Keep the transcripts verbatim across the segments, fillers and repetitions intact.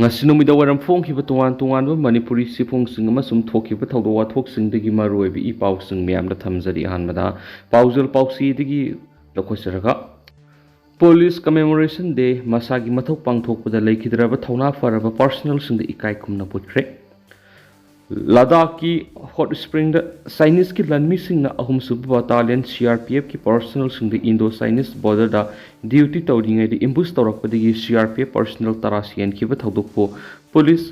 ꯉꯁꯤ ꯅꯨꯃꯤꯗꯥꯡ ꯋꯥꯏꯔꯝ ꯐꯣꯡꯈꯤꯕ ꯇꯣꯉꯥꯟ ꯇꯣꯉꯥꯟꯕ ꯃꯅꯤꯄꯨꯔꯤ ꯆꯦꯐꯣꯡꯁꯤꯡ ꯑꯃꯁꯨꯡ ꯊꯣꯛꯈꯤꯕ ꯊꯧꯗꯣꯛ ꯋꯥꯊꯣꯛꯁꯤꯡꯗꯒꯤ ꯃꯔꯨꯑꯣꯏꯕ ꯏ ꯄꯥꯎꯁꯤꯡ ꯃꯌꯥꯝꯗ ꯊꯝꯖꯔꯤ꯫ ꯑꯍꯥꯟꯕꯗ ꯄꯥꯎꯖꯦꯜ ꯄꯥꯎꯆꯦꯗꯒꯤ ꯂꯧꯈꯠꯆꯔꯒ, Police Commemoration Day ꯃꯁꯥꯒꯤ ꯃꯊꯧ ꯄꯥꯡꯊꯣꯛꯄꯗ ꯂꯩꯈꯤꯗ꯭ꯔꯕ ꯊꯧꯅꯥ ꯐꯔꯕ ꯄꯥꯔꯁꯅꯦꯜꯁꯤꯡꯗ ꯏꯀꯥꯏ ꯈꯨꯝꯅꯕ ꯎꯠꯈ꯭ꯔꯦ꯫ ꯂꯗꯥꯈꯀꯤ ꯍꯣꯠ ꯁ꯭ꯄ꯭ꯔꯤꯡꯗ ꯆꯥꯏꯅꯤꯁꯀꯤ ꯂꯥꯟꯃꯤꯁꯤꯡꯅ ꯑꯍꯨꯝꯁꯨꯕ ꯕꯇꯥꯂꯤꯌꯟ ꯁꯤ ꯑꯥꯔ ꯄꯤ ꯑꯦꯐꯀꯤ ꯄꯥꯔꯁꯅꯦꯜꯁꯤꯡꯗ ꯏꯟꯗꯣ ꯆꯥꯏꯅꯤꯁ ꯕꯣꯔꯗꯔꯗ ꯗ꯭ꯌꯨꯇꯤ ꯇꯧꯔꯤꯉꯩꯗ ꯑꯦꯝꯕꯨꯁ ꯇꯧꯔꯛꯄꯗꯒꯤ C R P F personal ꯇꯔꯥ ꯁꯤꯍꯟꯈꯤꯕ ꯊꯧꯗꯣꯛꯄꯨ Police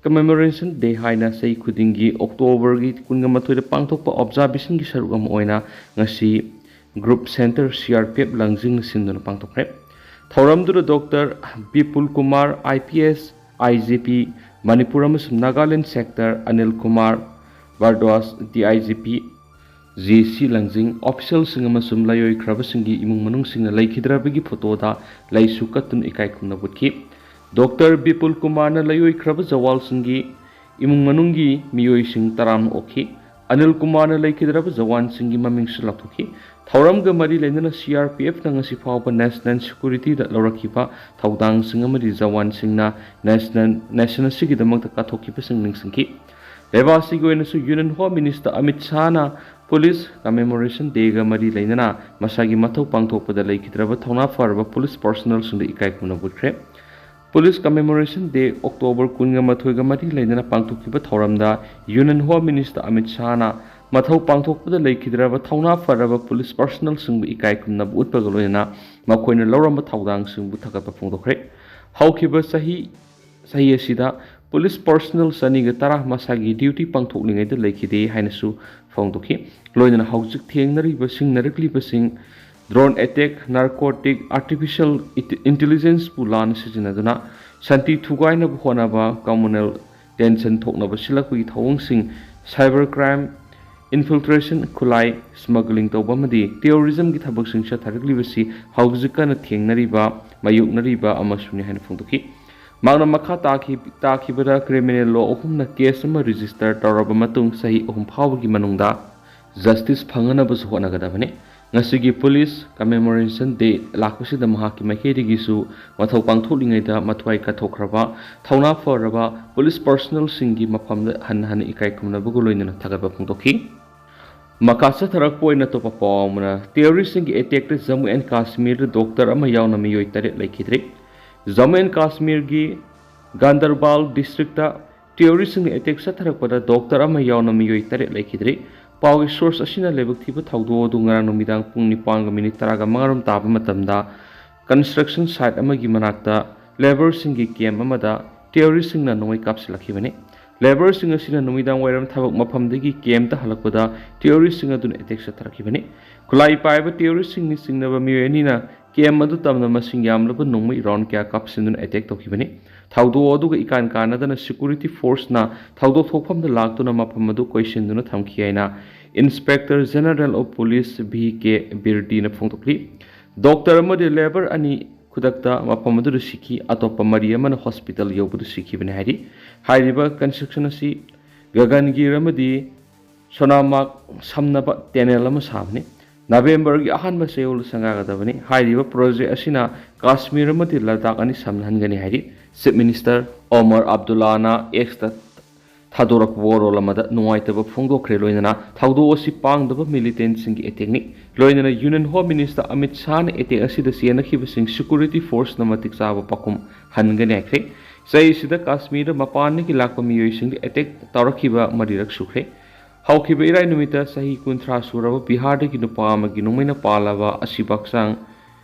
Commemoration Day ꯍꯥꯏꯅ ꯆꯍꯤ ꯈꯨꯗꯤꯡꯒꯤ ꯑꯣꯛꯇꯣꯕꯔꯒꯤ ꯀꯨꯟꯒ ꯃꯥꯊꯣꯏꯗ ꯄꯥꯡꯊꯣꯛꯄ ꯑꯣꯕꯖꯥꯔꯕꯦꯁꯟꯒꯤ ꯁꯔꯨꯛ ꯑꯃ ꯑꯣꯏꯅ ꯉꯁꯤ Group Centre C R P F ꯂꯪꯖꯤꯡꯅ ꯁꯤꯟꯗꯨꯅ ꯄꯥꯡꯊꯣꯛꯈ꯭ꯔꯦ꯫ ꯊꯧꯔꯝꯗꯨꯗ doctor Bipul Kumar, I P S, I G P, Manipur ꯑꯃꯁꯨꯡ Nagaland sector, Anil Kumar Bhardwaj, D I G P, J C Langjing, ꯑꯣꯐꯤꯁꯦꯜꯁꯤꯡ ꯑꯃꯁꯨꯡ ꯂꯩꯔꯣꯏꯈ꯭ꯔꯕꯁꯤꯡꯒꯤ ꯏꯃꯨꯡ ꯃꯅꯨꯡꯁꯤꯡꯅ ꯂꯩꯈꯤꯗ꯭ꯔꯕꯒꯤ ꯐꯣꯇꯣꯗ ꯂꯩꯁꯨ ꯀꯠꯇꯨꯅ ꯏꯀꯥꯏ ꯈꯨꯝꯅꯕ ꯎꯠꯈꯤ꯫ ꯗꯣꯛꯇꯔ ꯕꯤꯄꯨꯜ ꯀꯨꯃꯥꯔꯅ ꯂꯩꯔꯣꯏꯈ꯭ꯔꯕ ꯖꯋꯥꯟꯁꯤꯡꯒꯤ ꯏꯃꯨꯡ ꯃꯅꯨꯡꯒꯤ ꯃꯤꯑꯣꯏꯁꯤꯡ ꯇꯔꯥꯝꯅ ꯑꯣꯛꯈꯤ꯫ ꯑꯅꯤꯜ ꯀꯨꯃꯥꯔꯅ ꯂꯩꯈꯤꯗ꯭ꯔꯕ ꯖꯋꯥꯟꯁꯤꯡꯒꯤ ꯃꯃꯤꯡꯁꯨ ꯂꯥꯎꯊꯣꯛꯈꯤ꯫ ꯊꯧꯔꯝꯒ ꯃꯔꯤ ꯂꯩꯅꯅ ꯁꯤ ꯑꯥꯔ ꯄꯤ ꯑꯦꯐꯅ ꯉꯁꯤ ꯐꯥꯎꯕ ꯅꯦꯁꯅꯦꯜ ꯁꯦꯀ꯭ꯌꯨꯔꯤꯇꯤꯗ ꯂꯧꯔꯛꯈꯤꯕ ꯊꯧꯗꯥꯡꯁꯤꯡ ꯑꯃꯗꯤ ꯖꯋꯥꯟꯁꯤꯡꯅ ꯅꯦꯁꯅꯦꯜ, ꯅꯦꯁꯟ ꯑꯁꯤꯒꯤꯗꯃꯛꯇ ꯀꯠꯊꯣꯛꯈꯤꯕꯁꯤꯡ ꯅꯤꯡꯁꯤꯡꯈꯤ꯫ ꯂꯩꯕꯥꯛ ꯑꯁꯤꯒꯤ ꯑꯣꯏꯅꯁꯨ ꯌꯨꯅꯤꯌꯟ ꯍꯣꯝ ꯃꯤꯅꯤꯁꯇꯔ ꯑꯃꯤꯠ ꯁꯥꯍꯅ Police Commemoration Dayꯒ ꯃꯔꯤ ꯂꯩꯅꯅ ꯃꯁꯥꯒꯤ ꯃꯊꯧ ꯄꯥꯡꯊꯣꯛꯄꯗ ꯂꯩꯈꯤꯗ꯭ꯔꯕ ꯊꯧꯅꯥ ꯐꯔꯕ ꯄꯨꯂꯤꯁ ꯄꯥꯔꯁꯅꯦꯜꯁꯤꯡꯗ ꯏꯀꯥꯏ ꯈꯨꯝꯅꯕ ꯎꯠꯈ꯭ꯔꯦ꯫ Police Commemoration Day ꯑꯣꯛꯇꯣꯕꯔ ꯀꯨꯟꯒ ꯃꯥꯊꯣꯏꯒ ꯃꯔꯤ ꯂꯩꯅꯅ ꯄꯥꯡꯊꯣꯛꯈꯤꯕ ꯊꯧꯔꯝꯗ ꯌꯨꯅꯤꯌꯟ ꯍꯣꯝ ꯃꯤꯅꯤꯁꯇꯔ ꯑꯃꯤꯠ ꯁꯥꯍꯅ ꯃꯊꯧ ꯄꯥꯡꯊꯣꯛꯄꯗ ꯂꯩꯈꯤꯗ꯭ꯔꯕ ꯊꯧꯅꯥ ꯐꯔꯕ ꯄꯨꯂꯤꯁ ꯄꯥꯔꯁꯅꯦꯜꯁꯤꯡꯕꯨ ꯏꯀꯥꯏ ꯈꯨꯝꯅꯕ ꯎꯠꯄꯒ ꯂꯣꯏꯅꯅ ꯃꯈꯣꯏꯅ ꯂꯧꯔꯝꯕ ꯊꯧꯗꯥꯡꯁꯤꯡꯕꯨ ꯊꯥꯒꯠꯄ ꯐꯣꯡꯗꯣꯛꯈ꯭ꯔꯦ꯫ ꯍꯧꯈꯤꯕ ꯆꯍꯤ, ꯆꯍꯤ ꯑꯁꯤꯗ ꯄꯨꯂꯤꯁ ꯄꯥꯔꯁꯅꯦꯜ ꯆꯅꯤꯒ ꯇꯔꯥ ꯃꯁꯥꯒꯤ ꯗ꯭ꯌꯨꯇꯤ ꯄꯥꯡꯊꯣꯛꯂꯤꯉꯩꯗ ꯂꯩꯈꯤꯗꯦ ꯍꯥꯏꯅꯁꯨ ꯐꯣꯡꯗꯣꯛꯈꯤ꯫ ꯂꯣꯏꯅꯅ ꯍꯧꯖꯤꯛ ꯊꯦꯡꯅꯔꯤꯕ ꯁꯤꯡꯅꯔꯛꯂꯤꯕꯁꯤꯡ ꯗ꯭ꯔꯣꯟ ꯑꯦꯇꯦꯛ, ꯅꯥꯔꯀꯣꯇꯤꯛ, ꯑꯥꯔꯇꯤꯐꯤꯁꯤꯌꯦꯜ ꯏꯟꯇꯦꯂꯤꯖꯦꯟꯁꯄꯨ ꯂꯥꯟꯅ ꯁꯤꯖꯤꯟꯅꯗꯨꯅ ꯁꯥꯟꯇꯤ ꯊꯨꯒꯥꯏꯅꯕ ꯍꯣꯠꯅꯕ, ꯀꯝꯃꯨꯅꯦꯜ ꯇꯦꯟꯁꯟ ꯊꯣꯛꯅꯕ ꯁꯤꯜꯂꯛꯄꯒꯤ ꯊꯧꯑꯣꯡꯁꯤꯡ, ꯁꯥꯏꯕꯔ ꯀ꯭ꯔꯥꯏꯝ, ꯏꯟꯐꯤꯜꯇ꯭ꯔꯦꯁꯟ, ꯈꯨꯠꯂꯥꯏ ꯁ꯭ꯃꯒꯂꯤꯡ ꯇꯧꯕ ꯑꯃꯗꯤ ꯇꯦꯔꯣꯔꯤꯖꯝꯒꯤ ꯊꯕꯛꯁꯤꯡ ꯆꯠꯊꯔꯛꯂꯤꯕꯁꯤ ꯍꯧꯖꯤꯛ ꯀꯟꯅ ꯊꯦꯡꯅꯔꯤꯕ, ꯃꯥꯌꯣꯛꯅꯔꯤꯕ ꯑꯃꯁꯨꯅꯤ ꯍꯥꯏꯅ ꯐꯣꯡꯗꯣꯛꯈꯤ꯫ ꯃꯍꯥꯛꯅ ꯃꯈꯥ ꯇꯥꯈꯤ-, ꯇꯥꯈꯤꯕꯗ ꯀ꯭ꯔꯤꯃꯤꯅꯦꯜ ꯂꯣ ꯑꯍꯨꯝꯅ ꯀꯦꯁ ꯑꯃ ꯔꯦꯖꯤꯁꯇꯔ ꯇꯧꯔꯕ ꯃꯇꯨꯡ ꯆꯍꯤ ꯑꯍꯨꯝ ꯐꯥꯎꯕꯒꯤ ꯃꯅꯨꯡꯗ ꯖꯁꯇꯤꯁ ꯐꯪꯅꯅꯕꯁꯨ ꯍꯣꯠꯅꯒꯗꯕꯅꯤ꯫ ꯉꯁꯤꯒꯤ Police Commemoration Day ꯂꯥꯛꯄꯁꯤꯗ ꯃꯍꯥꯛꯀꯤ ꯃꯥꯏꯀꯩꯗꯒꯤꯁꯨ ꯃꯊꯧ ꯄꯥꯡꯊꯣꯛꯂꯤꯉꯩꯗ ꯃꯊ꯭ꯋꯥꯏ ꯀꯠꯊꯣꯛꯈ꯭ꯔꯕ, ꯊꯧꯅꯥ ꯐꯔꯕ police personnelꯁꯤꯡꯒꯤ ꯃꯐꯝꯗ ꯍꯟꯅ ꯍꯟꯅ ꯏꯀꯥꯏ ꯈꯨꯝꯅꯕꯒ ꯂꯣꯏꯅꯅ ꯊꯥꯒꯠꯄ ꯐꯣꯡꯗꯣꯛꯈꯤ꯫ ꯃꯈꯥ ꯆꯠꯊꯔꯛꯄ ꯑꯣꯏꯅ ꯑꯇꯣꯞꯄ ꯄꯥꯎ ꯑꯃꯅ, terroristꯁꯤꯡꯒꯤ attackꯇ Jammu and Kashmirꯗ doctor ꯑꯃ ꯌꯥꯎꯅ ꯃꯤꯑꯣꯏ ꯇꯔꯦꯠ ꯂꯩꯈꯤꯗ꯭ꯔꯦ꯫ Jammu and Kashmirꯒꯤ Ganderbal districtꯇ terroristꯁꯤꯡꯅ attack ꯆꯠꯊꯔꯛꯄꯗ doctor ꯑꯃ ꯌꯥꯎꯅ ꯃꯤꯑꯣꯏ ꯇꯔꯦꯠ ꯂꯩꯈꯤꯗ꯭ꯔꯦ꯫ ꯄꯥꯎꯒꯤ source ꯑꯁꯤꯅ ꯂꯥꯏꯕꯛ ꯊꯤꯕ ꯊꯧꯗꯣꯛ ꯑꯗꯨ ꯉꯔꯥꯡ ꯅꯨꯃꯤꯗꯥꯡ ꯄꯨꯡ ꯅꯤꯄꯥꯟꯒ ꯃꯤꯅꯤꯠ ꯇꯔꯥꯒ ꯃꯉꯥꯔꯣꯝ ꯇꯥꯕ ꯃꯇꯝꯗ construction site ꯑꯃꯒꯤ ꯃꯅꯥꯛꯇ labourꯁꯤꯡꯒꯤ camp ꯑꯃꯗ terroristꯁꯤꯡꯅ ꯅꯣꯡꯃꯩ ꯀꯥꯞꯁꯤꯜꯂꯛꯈꯤꯕꯅꯤ꯫ Labourꯁꯤꯡ ꯑꯁꯤꯅ ꯅꯨꯃꯤꯗꯥꯡ ꯋꯥꯏꯔꯝ ꯊꯕꯛ ꯃꯐꯝꯗꯒꯤ campꯇ ꯍꯜꯂꯛꯄꯗ terroristꯁꯤꯡ ꯑꯗꯨꯅ attack ꯆꯠꯊꯔꯛꯈꯤꯕꯅꯤ꯫ ꯈꯨꯠꯂꯥꯏ ꯄꯥꯏꯕ terroristꯁꯤꯡꯅ ꯆꯤꯡꯅꯕ ꯃꯤꯑꯣꯏ ꯑꯅꯤꯅ camp ꯑꯗꯨ ꯇꯝꯅ ꯃꯁꯤꯡ ꯌꯥꯝꯂꯕ ꯅꯣꯡꯃꯩ round ꯀꯌꯥ ꯀꯥꯞꯁꯤꯟꯗꯨꯅ attack ꯇꯧꯈꯤꯕꯅꯤ꯫ ꯊꯧꯗꯣꯛ ꯑꯗꯨꯒ ꯏꯀꯥꯟ ꯀꯥꯟꯅꯗꯅ security forceꯅ ꯊꯧꯗꯣꯛ ꯊꯣꯛꯐꯝꯗ ꯂꯥꯛꯇꯨꯅ ꯃꯐꯝ ꯑꯗꯨ ꯀꯣꯏꯁꯤꯟꯗꯨꯅ ꯊꯝꯈꯤ ꯍꯥꯏꯅ Inspector General of Police V K ꯕꯤꯔꯗꯤꯅ ꯐꯣꯡꯗꯣꯛꯂꯤ꯫ Doctor ꯑꯃꯗꯤ labour ꯑꯅꯤ ꯈꯨꯗꯛꯇ ꯃꯐꯝ ꯑꯗꯨꯗ ꯁꯤꯈꯤ, ꯑꯇꯣꯞꯄ ꯃꯔꯤ ꯑꯃꯅ hospital ꯌꯧꯕꯗ ꯁꯤꯈꯤꯕꯅꯤ ꯍꯥꯏꯔꯤ꯫ ꯍꯥꯏꯔꯤꯕ construction ꯑꯁꯤ ꯒꯒꯟꯒꯤꯔ ꯑꯃꯗꯤ ꯁꯣꯅꯥꯃꯥꯔꯒ ꯁꯝꯅꯕ tunnel ꯑꯃ ꯁꯥꯕꯅꯤ꯫ Novemberꯒꯤ ꯑꯍꯥꯟꯕ ꯆꯌꯣꯜꯗ ꯁꯪꯒꯥꯒꯗꯕꯅꯤ꯫ ꯍꯥꯏꯔꯤꯕ project ꯑꯁꯤꯅ ꯀꯥꯁꯃꯤꯔ ꯑꯃꯗꯤ ꯂꯗꯥꯈ ꯑꯅꯤ ꯁꯝꯅꯍꯟꯒꯅꯤ ꯍꯥꯏꯔꯤ꯫ Chief Minister Omar Abdullahꯅ Xꯇ ꯊꯥꯗꯣꯔꯛꯄ ꯋꯥꯔꯣꯜ ꯑꯃꯗ ꯅꯨꯡꯉꯥꯏꯇꯕ ꯐꯣꯡꯗꯣꯛꯈ꯭ꯔꯦ, ꯂꯣꯏꯅꯅ ꯊꯧꯗꯣꯛ ꯑꯁꯤ ꯄꯥꯡꯗꯕ militantꯁꯤꯡꯒꯤ attackꯅꯤ꯫ ꯂꯣꯏꯅꯅ Union Home Minister Amit ꯁꯥꯍꯅ attack ꯑꯁꯤꯗ ꯆꯦꯟꯅꯈꯤꯕꯁꯤꯡ security forceꯅ ꯃꯇꯤꯛ ꯆꯥꯕ ꯄꯥꯎꯈꯨꯝ ꯍꯟꯒꯅꯤ ꯍꯥꯏꯈ꯭ꯔꯦ꯫ ꯆꯍꯤꯁꯤꯗ ꯀꯥꯁꯃꯤꯔꯗ ꯃꯄꯥꯟꯗꯒꯤ ꯂꯥꯛꯄ ꯃꯤꯑꯣꯏꯁꯤꯡꯗ attack ꯇꯧꯔꯛꯈꯤꯕ ꯃꯔꯤꯔꯛ ꯁꯨꯈ꯭ꯔꯦ꯫ ꯍꯧꯈꯤꯕ ꯏꯔꯥꯏ ꯅꯨꯃꯤꯠꯇ ꯆꯍꯤ ꯀꯨꯟꯊ꯭ꯔꯥ ꯁꯨꯔꯕ ꯕꯤꯍꯥꯔꯗꯒꯤ ꯅꯨꯄꯥ ꯑꯃꯒꯤ ꯅꯣꯡꯃꯩꯅ ꯄꯥꯜꯂꯕ ꯑꯁꯤꯕ ꯍꯛꯆꯥꯡ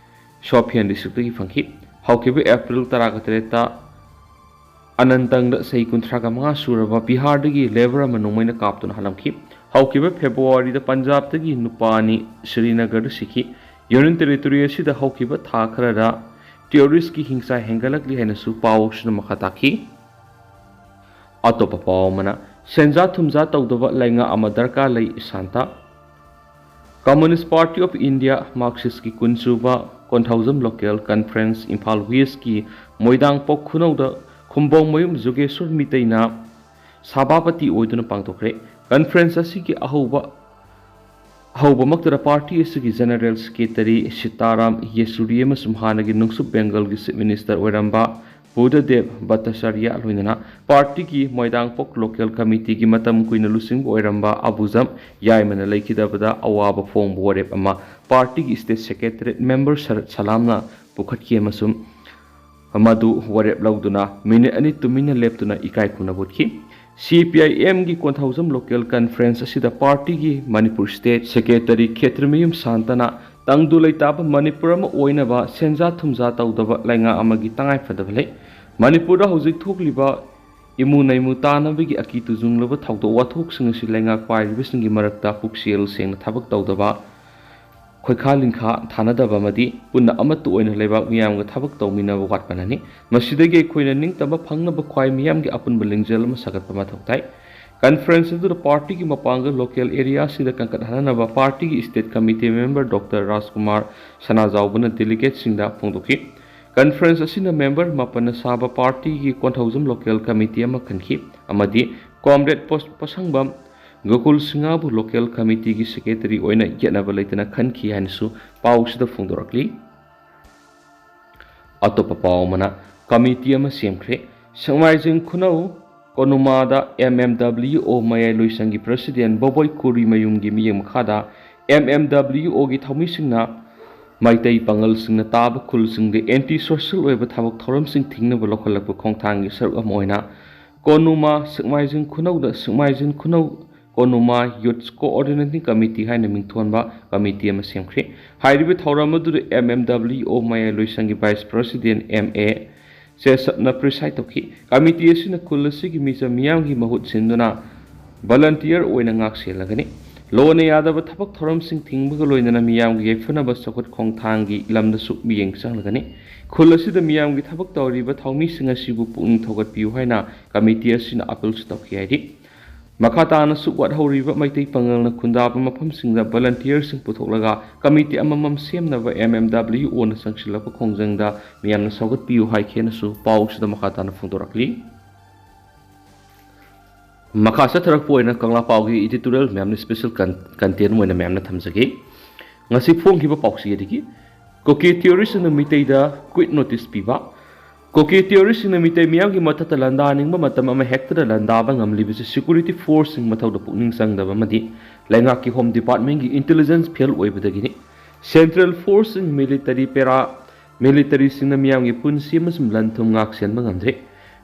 ꯁꯣꯄꯤꯌꯥꯟ districtꯇꯒꯤ ꯐꯪꯈꯤ꯫ ꯍꯧꯈꯤꯕ April ꯇꯔꯥꯒ ꯇꯔꯦꯠꯇ ꯑꯅꯟꯇꯪꯗ ꯆꯍꯤ ꯀꯨꯟꯊ꯭ꯔꯥꯒ ꯃꯉꯥ ꯁꯨꯔꯕ ꯕꯤꯍꯥꯔꯗꯒꯤ labour ꯑꯃ ꯅꯣꯡꯃꯩꯅ ꯀꯥꯞꯇꯨꯅ ꯍꯥꯠꯂꯝꯈꯤ꯫ ꯍꯧꯈꯤꯕ Februaryꯗ ꯄꯟꯖꯥꯕꯇꯒꯤ ꯅꯨꯄꯥ ꯑꯅꯤ ꯁ꯭ꯔꯤꯅꯒꯔꯗ ꯁꯤꯈꯤ꯫ Union Territory ꯑꯁꯤꯗ ꯍꯧꯈꯤꯕ ꯊꯥ ꯈꯔꯗ terroristꯀꯤ ꯍꯤꯡꯁꯥ ꯍꯦꯟꯒꯠꯂꯛꯂꯤ ꯍꯥꯏꯅꯁꯨ ꯄꯥꯎꯁꯤꯅ ꯃꯈꯥ ꯇꯥꯈꯤ꯫ ꯑꯇꯣꯞꯄ ꯄꯥꯎ ꯑꯃꯅ, ꯁꯦꯟꯖꯥ ꯊꯨꯝꯖꯥ ꯇꯧꯗꯕ ꯂꯩꯉꯥꯛ ꯑꯃ ꯗꯔꯀꯥꯔ ꯂꯩ, ꯏꯁꯥꯟꯇ꯫ Communist Party of India Marxistꯀꯤ ꯀꯨꯟꯁꯨꯕ Konthoujam Local Conference Imphal Westꯀꯤ ꯃꯣꯏꯗꯥꯡꯄꯣꯛ ꯈꯨꯅꯧꯗ ꯈꯨꯝꯕꯣꯡꯃꯌꯨꯝ Jugeshor ꯃꯤꯇꯩꯅ ꯁꯚꯥꯄꯇꯤ ꯑꯣꯏꯗꯨꯅ ꯄꯥꯡꯊꯣꯛꯈ꯭ꯔꯦ꯫ Conference ꯑꯁꯤꯒꯤ ꯑꯍꯧꯕ ꯑꯍꯧꯕꯃꯛꯇꯗ ꯄꯥꯔꯇꯤ ꯑꯁꯤꯒꯤ ꯖꯦꯅꯔꯦꯜ ꯁꯦꯀ꯭ꯔꯦꯇꯔꯤ ꯁꯤꯇꯥꯔꯥꯝ ꯌꯦꯆꯨꯔꯤ ꯑꯃꯁꯨꯡ ꯍꯥꯟꯅꯒꯤ ꯅꯨꯡꯁꯨꯞ ꯕꯦꯡꯒꯜꯒꯤ ꯆꯤꯐ ꯃꯤꯅꯤꯁꯇꯔ ꯑꯣꯏꯔꯝꯕ ꯕꯨꯙꯗꯦꯕ ꯚꯠꯇꯆꯥꯔꯌ ꯂꯣꯏꯅꯅ ꯄꯥꯔꯇꯤꯒꯤ ꯃꯣꯏꯔꯥꯡꯄꯣꯛ ꯂꯣꯀꯦꯜ ꯀꯃꯤꯇꯤꯒꯤ ꯃꯇꯝ ꯀꯨꯏꯅ ꯂꯨꯆꯤꯡꯕ ꯑꯣꯏꯔꯝꯕ ꯑꯕꯨꯖꯝ ꯌꯥꯏꯃꯅ ꯂꯩꯈꯤꯗꯕꯗ ꯑꯋꯥꯕ ꯐꯣꯡꯕ ꯋꯥꯔꯦꯞ ꯑꯃ ꯄꯥꯔꯇꯤꯒꯤ ꯁ꯭ꯇꯦꯠ ꯁꯦꯀ꯭ꯔꯦꯇꯔꯤꯌꯦꯠ ꯃꯦꯝꯕꯔ ꯁꯔꯠ ꯁꯂꯥꯝꯅ ꯄꯨꯈꯠꯈꯤ ꯑꯃꯁꯨꯡ ꯃꯗꯨ ꯋꯥꯔꯦꯞ ꯂꯧꯗꯨꯅ ꯃꯤꯅꯤꯠ ꯑꯅꯤ ꯇꯨꯃꯤꯟꯅ ꯂꯦꯞꯇꯨꯅ ꯏꯀꯥꯏ ꯈꯨꯝꯅꯕ ꯎꯠꯈꯤ꯫ ꯁꯤ ꯄꯤ ꯑꯥꯏ ꯑꯦꯝꯒꯤ ꯀꯣꯟꯊꯧꯖꯝ ꯂꯣꯀꯦꯜ ꯀꯟꯐꯔꯦꯟꯁ ꯑꯁꯤꯗ ꯄꯥꯔꯇꯤꯒꯤ ꯃꯅꯤꯄꯨꯔ ꯁ꯭ꯇꯦꯠ ꯁꯦꯀ꯭ꯔꯦꯇꯔꯤ ꯈꯦꯇ꯭ꯔꯤꯃꯌꯨꯝ ꯁꯥꯟꯇꯅ ꯇꯪꯗꯨ ꯂꯩꯇꯥꯕ ꯃꯅꯤꯄꯨꯔ ꯑꯃ ꯑꯣꯏꯅꯕ ꯁꯦꯟꯖꯥ ꯊꯨꯝꯖꯥ ꯇꯧꯗꯕ ꯂꯩꯉꯥꯛ ꯑꯃꯒꯤ ꯇꯉꯥꯏꯐꯗꯕ ꯂꯩ꯫ ꯃꯅꯤꯄꯨꯔꯗ ꯍꯧꯖꯤꯛ ꯊꯣꯛꯂꯤꯕ ꯏꯃꯨ ꯅꯩꯃꯨ ꯇꯥꯅꯕꯒꯤ ꯑꯀꯤ ꯇꯨꯖꯨꯡꯂꯕ ꯊꯧꯗꯣꯛ ꯋꯥꯊꯣꯛꯁꯤꯡ ꯑꯁꯤ ꯂꯩꯉꯥꯛ ꯄꯥꯏꯔꯤꯕꯁꯤꯡꯒꯤ ꯃꯔꯛꯇ ꯄꯨꯛꯆꯦꯜ ꯁꯦꯡꯅ ꯊꯕꯛ ꯇꯧꯗꯕ, ꯈꯣꯏꯈꯥ ꯂꯤꯡꯈꯥ ꯊꯥꯅꯗꯕ ꯑꯃꯗꯤ ꯄꯨꯟꯅ ꯑꯃꯠꯇ ꯑꯣꯏꯅ ꯂꯩꯕꯥꯛ ꯃꯤꯌꯥꯝꯒ ꯊꯕꯛ ꯇꯧꯃꯤꯟꯅꯕ ꯋꯥꯠꯄꯅꯅꯤ꯫ ꯃꯁꯤꯗꯒꯤ ꯑꯩꯈꯣꯏꯅ ꯅꯤꯡꯇꯝꯕ ꯐꯪꯅꯕ ꯈ꯭ꯋꯥꯏ ꯃꯤꯌꯥꯝꯒꯤ ꯑꯄꯨꯟꯕ ꯂꯤꯡꯖꯦꯜ ꯑꯃ ꯁꯥꯒꯠꯄ ꯃꯊꯧ ꯇꯥꯏ꯫ ꯀꯟꯐꯔꯦꯟꯁ ꯑꯗꯨꯗ ꯄꯥꯔꯇꯤꯒꯤ ꯃꯄꯥꯡꯒꯜ ꯂꯣꯀꯦꯜ ꯑꯦꯔꯤꯌꯥꯁꯤꯗ ꯀꯟꯈꯠꯍꯟꯅꯕ ꯄꯥꯔꯇꯤꯒꯤ ꯁ꯭ꯇꯦꯠ ꯀꯃꯤꯇꯤ ꯃꯦꯝꯕꯔ ꯗꯣꯛꯇꯔ ꯔꯥꯖꯀꯨꯃꯥꯔ ꯁꯅꯥꯖꯥꯎꯕꯅ ꯗꯦꯂꯤꯒꯦꯠꯁꯤꯡꯗ ꯐꯣꯡꯗꯣꯛꯈꯤ꯫ ꯀꯟꯐꯔꯦꯟꯁ ꯑꯁꯤꯅ ꯃꯦꯝꯕꯔ ꯃꯥꯄꯟꯅ ꯁꯥꯕ ꯄꯥꯔꯇꯤꯒꯤ ꯀꯣꯟꯊꯧꯖꯝ ꯂꯣꯀꯦꯜ ꯀꯃꯤꯇꯤ ꯑꯃ ꯈꯟꯈꯤ ꯑꯃꯗꯤ ꯀꯣꯝꯔꯦꯗ ꯄꯣꯁ-, ꯄꯣꯁꯪꯕꯝ ꯒꯣꯀꯨꯜ ꯁꯤꯡꯍꯕꯨ ꯂꯣꯀꯦꯜ ꯀꯃꯤꯇꯤꯒꯤ ꯁꯦꯀ꯭ꯔꯦꯇꯔꯤ ꯑꯣꯏꯅ ꯌꯦꯠꯅꯕ ꯂꯩꯇꯅ ꯈꯟꯈꯤ ꯍꯥꯏꯅꯁꯨ ꯄꯥꯎꯁꯤꯗ ꯐꯣꯡꯗꯣꯔꯛꯂꯤ꯫ ꯑꯇꯣꯞꯄ ꯄꯥꯎ ꯑꯃꯅ, ꯀꯃꯤꯇꯤ ꯑꯃ ꯁꯦꯝꯈ꯭ꯔꯦ꯫ ꯁꯦꯛꯃꯥꯏꯖꯤꯡ ꯈꯨꯅꯧ ꯀꯣꯅꯨꯃꯥꯗ ꯑꯦꯝ ꯑꯦꯝ ꯗꯕ꯭ꯂꯤꯌꯨ ꯑꯣ ꯃꯌꯥꯏ ꯂꯣꯏꯁꯪꯒꯤ ꯄ꯭ꯔꯁꯤꯗꯦꯟ ꯕꯣꯕꯣꯏ ꯀꯨꯔꯤꯃꯌꯨꯝꯒꯤ ꯃꯤꯠꯌꯦꯡ ꯃꯈꯥꯗ ꯑꯦꯝ ꯑꯦꯝ ꯗꯕ꯭ꯂꯤꯌꯨ ꯑꯣꯒꯤ ꯊꯧꯃꯤꯁꯤꯡꯅ ꯃꯩꯇꯩ ꯄꯥꯉꯜꯁꯤꯡꯅ ꯇꯥꯕ ꯈꯨꯜꯁꯤꯡꯗ ꯑꯦꯟꯇꯤ ꯁꯣꯁꯤꯌꯦꯜ ꯑꯣꯏꯕ ꯊꯕꯛ ꯊꯧꯔꯝꯁꯤꯡ ꯊꯤꯡꯅꯕ ꯂꯧꯈꯠꯂꯛꯄ ꯈꯣꯡꯊꯥꯡꯒꯤ ꯁꯔꯨꯛ ꯑꯃ ꯑꯣꯏꯅ ꯀꯣꯅꯨꯃꯥ ꯁꯦꯛꯃꯥꯏꯖꯤꯡ ꯈꯨꯅꯧꯗ ꯁꯦꯛꯃꯥꯏꯖꯤꯡ ꯈꯨꯅꯧ ꯀꯣꯅꯨꯃꯥ ꯌꯨꯠꯁ ꯀꯣꯑꯣꯔꯗꯤꯅꯦꯇꯤꯡ ꯀꯃꯤꯇꯤ ꯍꯥꯏꯅ ꯃꯤꯡꯊꯣꯟꯕ ꯀꯃꯤꯇꯤ ꯑꯃ ꯁꯦꯝꯈ꯭ꯔꯦ꯫ ꯍꯥꯏꯔꯤꯕ ꯊꯧꯔꯝ ꯑꯗꯨꯗ ꯑꯦꯝ ꯑꯦꯝ ꯗꯕ꯭ꯂꯤꯌꯨ ꯑꯣ ꯃꯌꯥꯏ ꯂꯣꯏꯁꯪꯒꯤ ꯚꯥꯏꯁ ꯄ꯭ꯔꯁꯤꯗꯦꯟ ꯑꯦꯝ ꯑꯦ ꯆꯦꯁꯞꯅ ꯄ꯭ꯔꯤꯁꯥꯏꯗ ꯇꯧꯈꯤ꯫ ꯀꯃꯤꯇꯤ ꯑꯁꯤꯅ ꯈꯨꯜ ꯑꯁꯤꯒꯤ ꯃꯤꯆꯝ ꯃꯤꯌꯥꯝꯒꯤ ꯃꯍꯨꯠ ꯁꯤꯟꯗꯨꯅ ꯚꯣꯂꯟꯇꯤꯌꯔ ꯑꯣꯏꯅ ꯉꯥꯛ ꯁꯦꯜꯂꯒꯅꯤ꯫ ꯂꯣꯟꯅ ꯌꯥꯗꯕ ꯊꯕꯛ ꯊꯧꯔꯝꯁꯤꯡ ꯊꯤꯡꯕꯒ ꯂꯣꯏꯅꯅ ꯃꯤꯌꯥꯝꯒꯤ ꯌꯥꯏꯐꯅꯕ ꯆꯥꯎꯈꯠ ꯈꯣꯡꯊꯥꯡꯒꯤ ꯂꯝꯗꯁꯨ ꯃꯤꯠꯌꯦꯡ ꯆꯪꯂꯒꯅꯤ꯫ ꯈꯨꯜ ꯑꯁꯤꯗ ꯃꯤꯌꯥꯝꯒꯤ ꯊꯕꯛ ꯇꯧꯔꯤꯕ ꯊꯧꯃꯤꯁꯤꯡ ꯑꯁꯤꯕꯨ ꯄꯨꯛꯅꯤꯡ ꯊꯧꯒꯠꯄꯤꯌꯨ ꯍꯥꯏꯅ ꯀꯃꯤꯇꯤ ꯑꯁꯤꯅ ꯑꯥꯄꯤꯜꯁꯨ ꯇꯧꯈꯤ ꯍꯥꯏꯔꯤ꯫ ꯃꯈꯥ ꯇꯥꯅꯁꯨ ꯋꯥꯠꯍꯧꯔꯤꯕ ꯃꯩꯇꯩ ꯄꯥꯉꯜꯅ ꯈꯨꯟꯗꯥꯕ ꯃꯐꯝꯁꯤꯡꯗ ꯚꯣꯂꯟꯇꯤꯌꯔꯁꯤꯡ ꯄꯨꯊꯣꯛꯂꯒ ꯀꯃꯤꯇꯤ ꯑꯃꯃꯝ ꯁꯦꯝꯅꯕ ꯑꯦꯝ ꯑꯦꯝ ꯗꯕ꯭ꯂꯤꯌꯨ ꯑꯣꯅ ꯆꯪꯁꯤꯜꯂꯛꯄ ꯈꯣꯡꯖꯪꯗ ꯃꯤꯌꯥꯝꯅ ꯁꯧꯒꯠꯄꯤꯌꯨ ꯍꯥꯏꯈꯤ ꯍꯥꯏꯅꯁꯨ ꯄꯥꯎꯁꯤꯗ ꯃꯈꯥ ꯇꯥꯅ ꯐꯣꯡꯗꯣꯔꯛꯂꯤ꯫ ꯃꯈꯥ ꯆꯠꯊꯔꯛꯄ ꯑꯣꯏꯅ ꯀꯪꯂꯥ ꯄꯥꯎꯒꯤ editorial ꯃꯌꯥꯝꯅ special content ꯑꯣꯏꯅ ꯃꯌꯥꯝꯅ ꯊꯝꯖꯒꯦ꯫ ꯉꯁꯤ ꯐꯣꯡꯈꯤꯕ ꯄꯥꯎꯆꯦꯗꯒꯤ ꯀꯨꯀꯤ terroristꯁꯤꯡꯅ ꯃꯤꯇꯩꯗ quit notice ꯄꯤꯕ꯫ ꯀꯨꯀꯤ terroristꯁꯤꯡꯅ ꯃꯤꯇꯩ ꯃꯤꯌꯥꯝꯒꯤ ꯃꯊꯛꯇ ꯂꯥꯟꯗꯥꯅꯤꯡꯕ ꯃꯇꯝ ꯑꯃ ꯍꯦꯛꯇꯗ ꯂꯥꯟꯗꯥꯕ ꯉꯝꯂꯤꯕꯁꯤ security forceꯁꯤꯡ ꯃꯊꯧꯗ ꯄꯨꯛꯅꯤꯡ ꯆꯪꯗꯕ ꯑꯃꯗꯤ ꯂꯩꯉꯥꯛꯀꯤ Home Departmentꯀꯤ intelligence fail ꯑꯣꯏꯕꯗꯒꯤꯅꯤ꯫ Central forceꯁꯤꯡ, military, para militaryꯁꯤꯡꯅ ꯃꯤꯌꯥꯝꯒꯤ ꯄꯨꯟꯁꯤ ꯑꯃꯁꯨꯡ ꯂꯟ ꯊꯨꯝ ꯉꯥꯛ ꯁꯦꯟꯕ ꯉꯝꯗ꯭ꯔꯦ꯫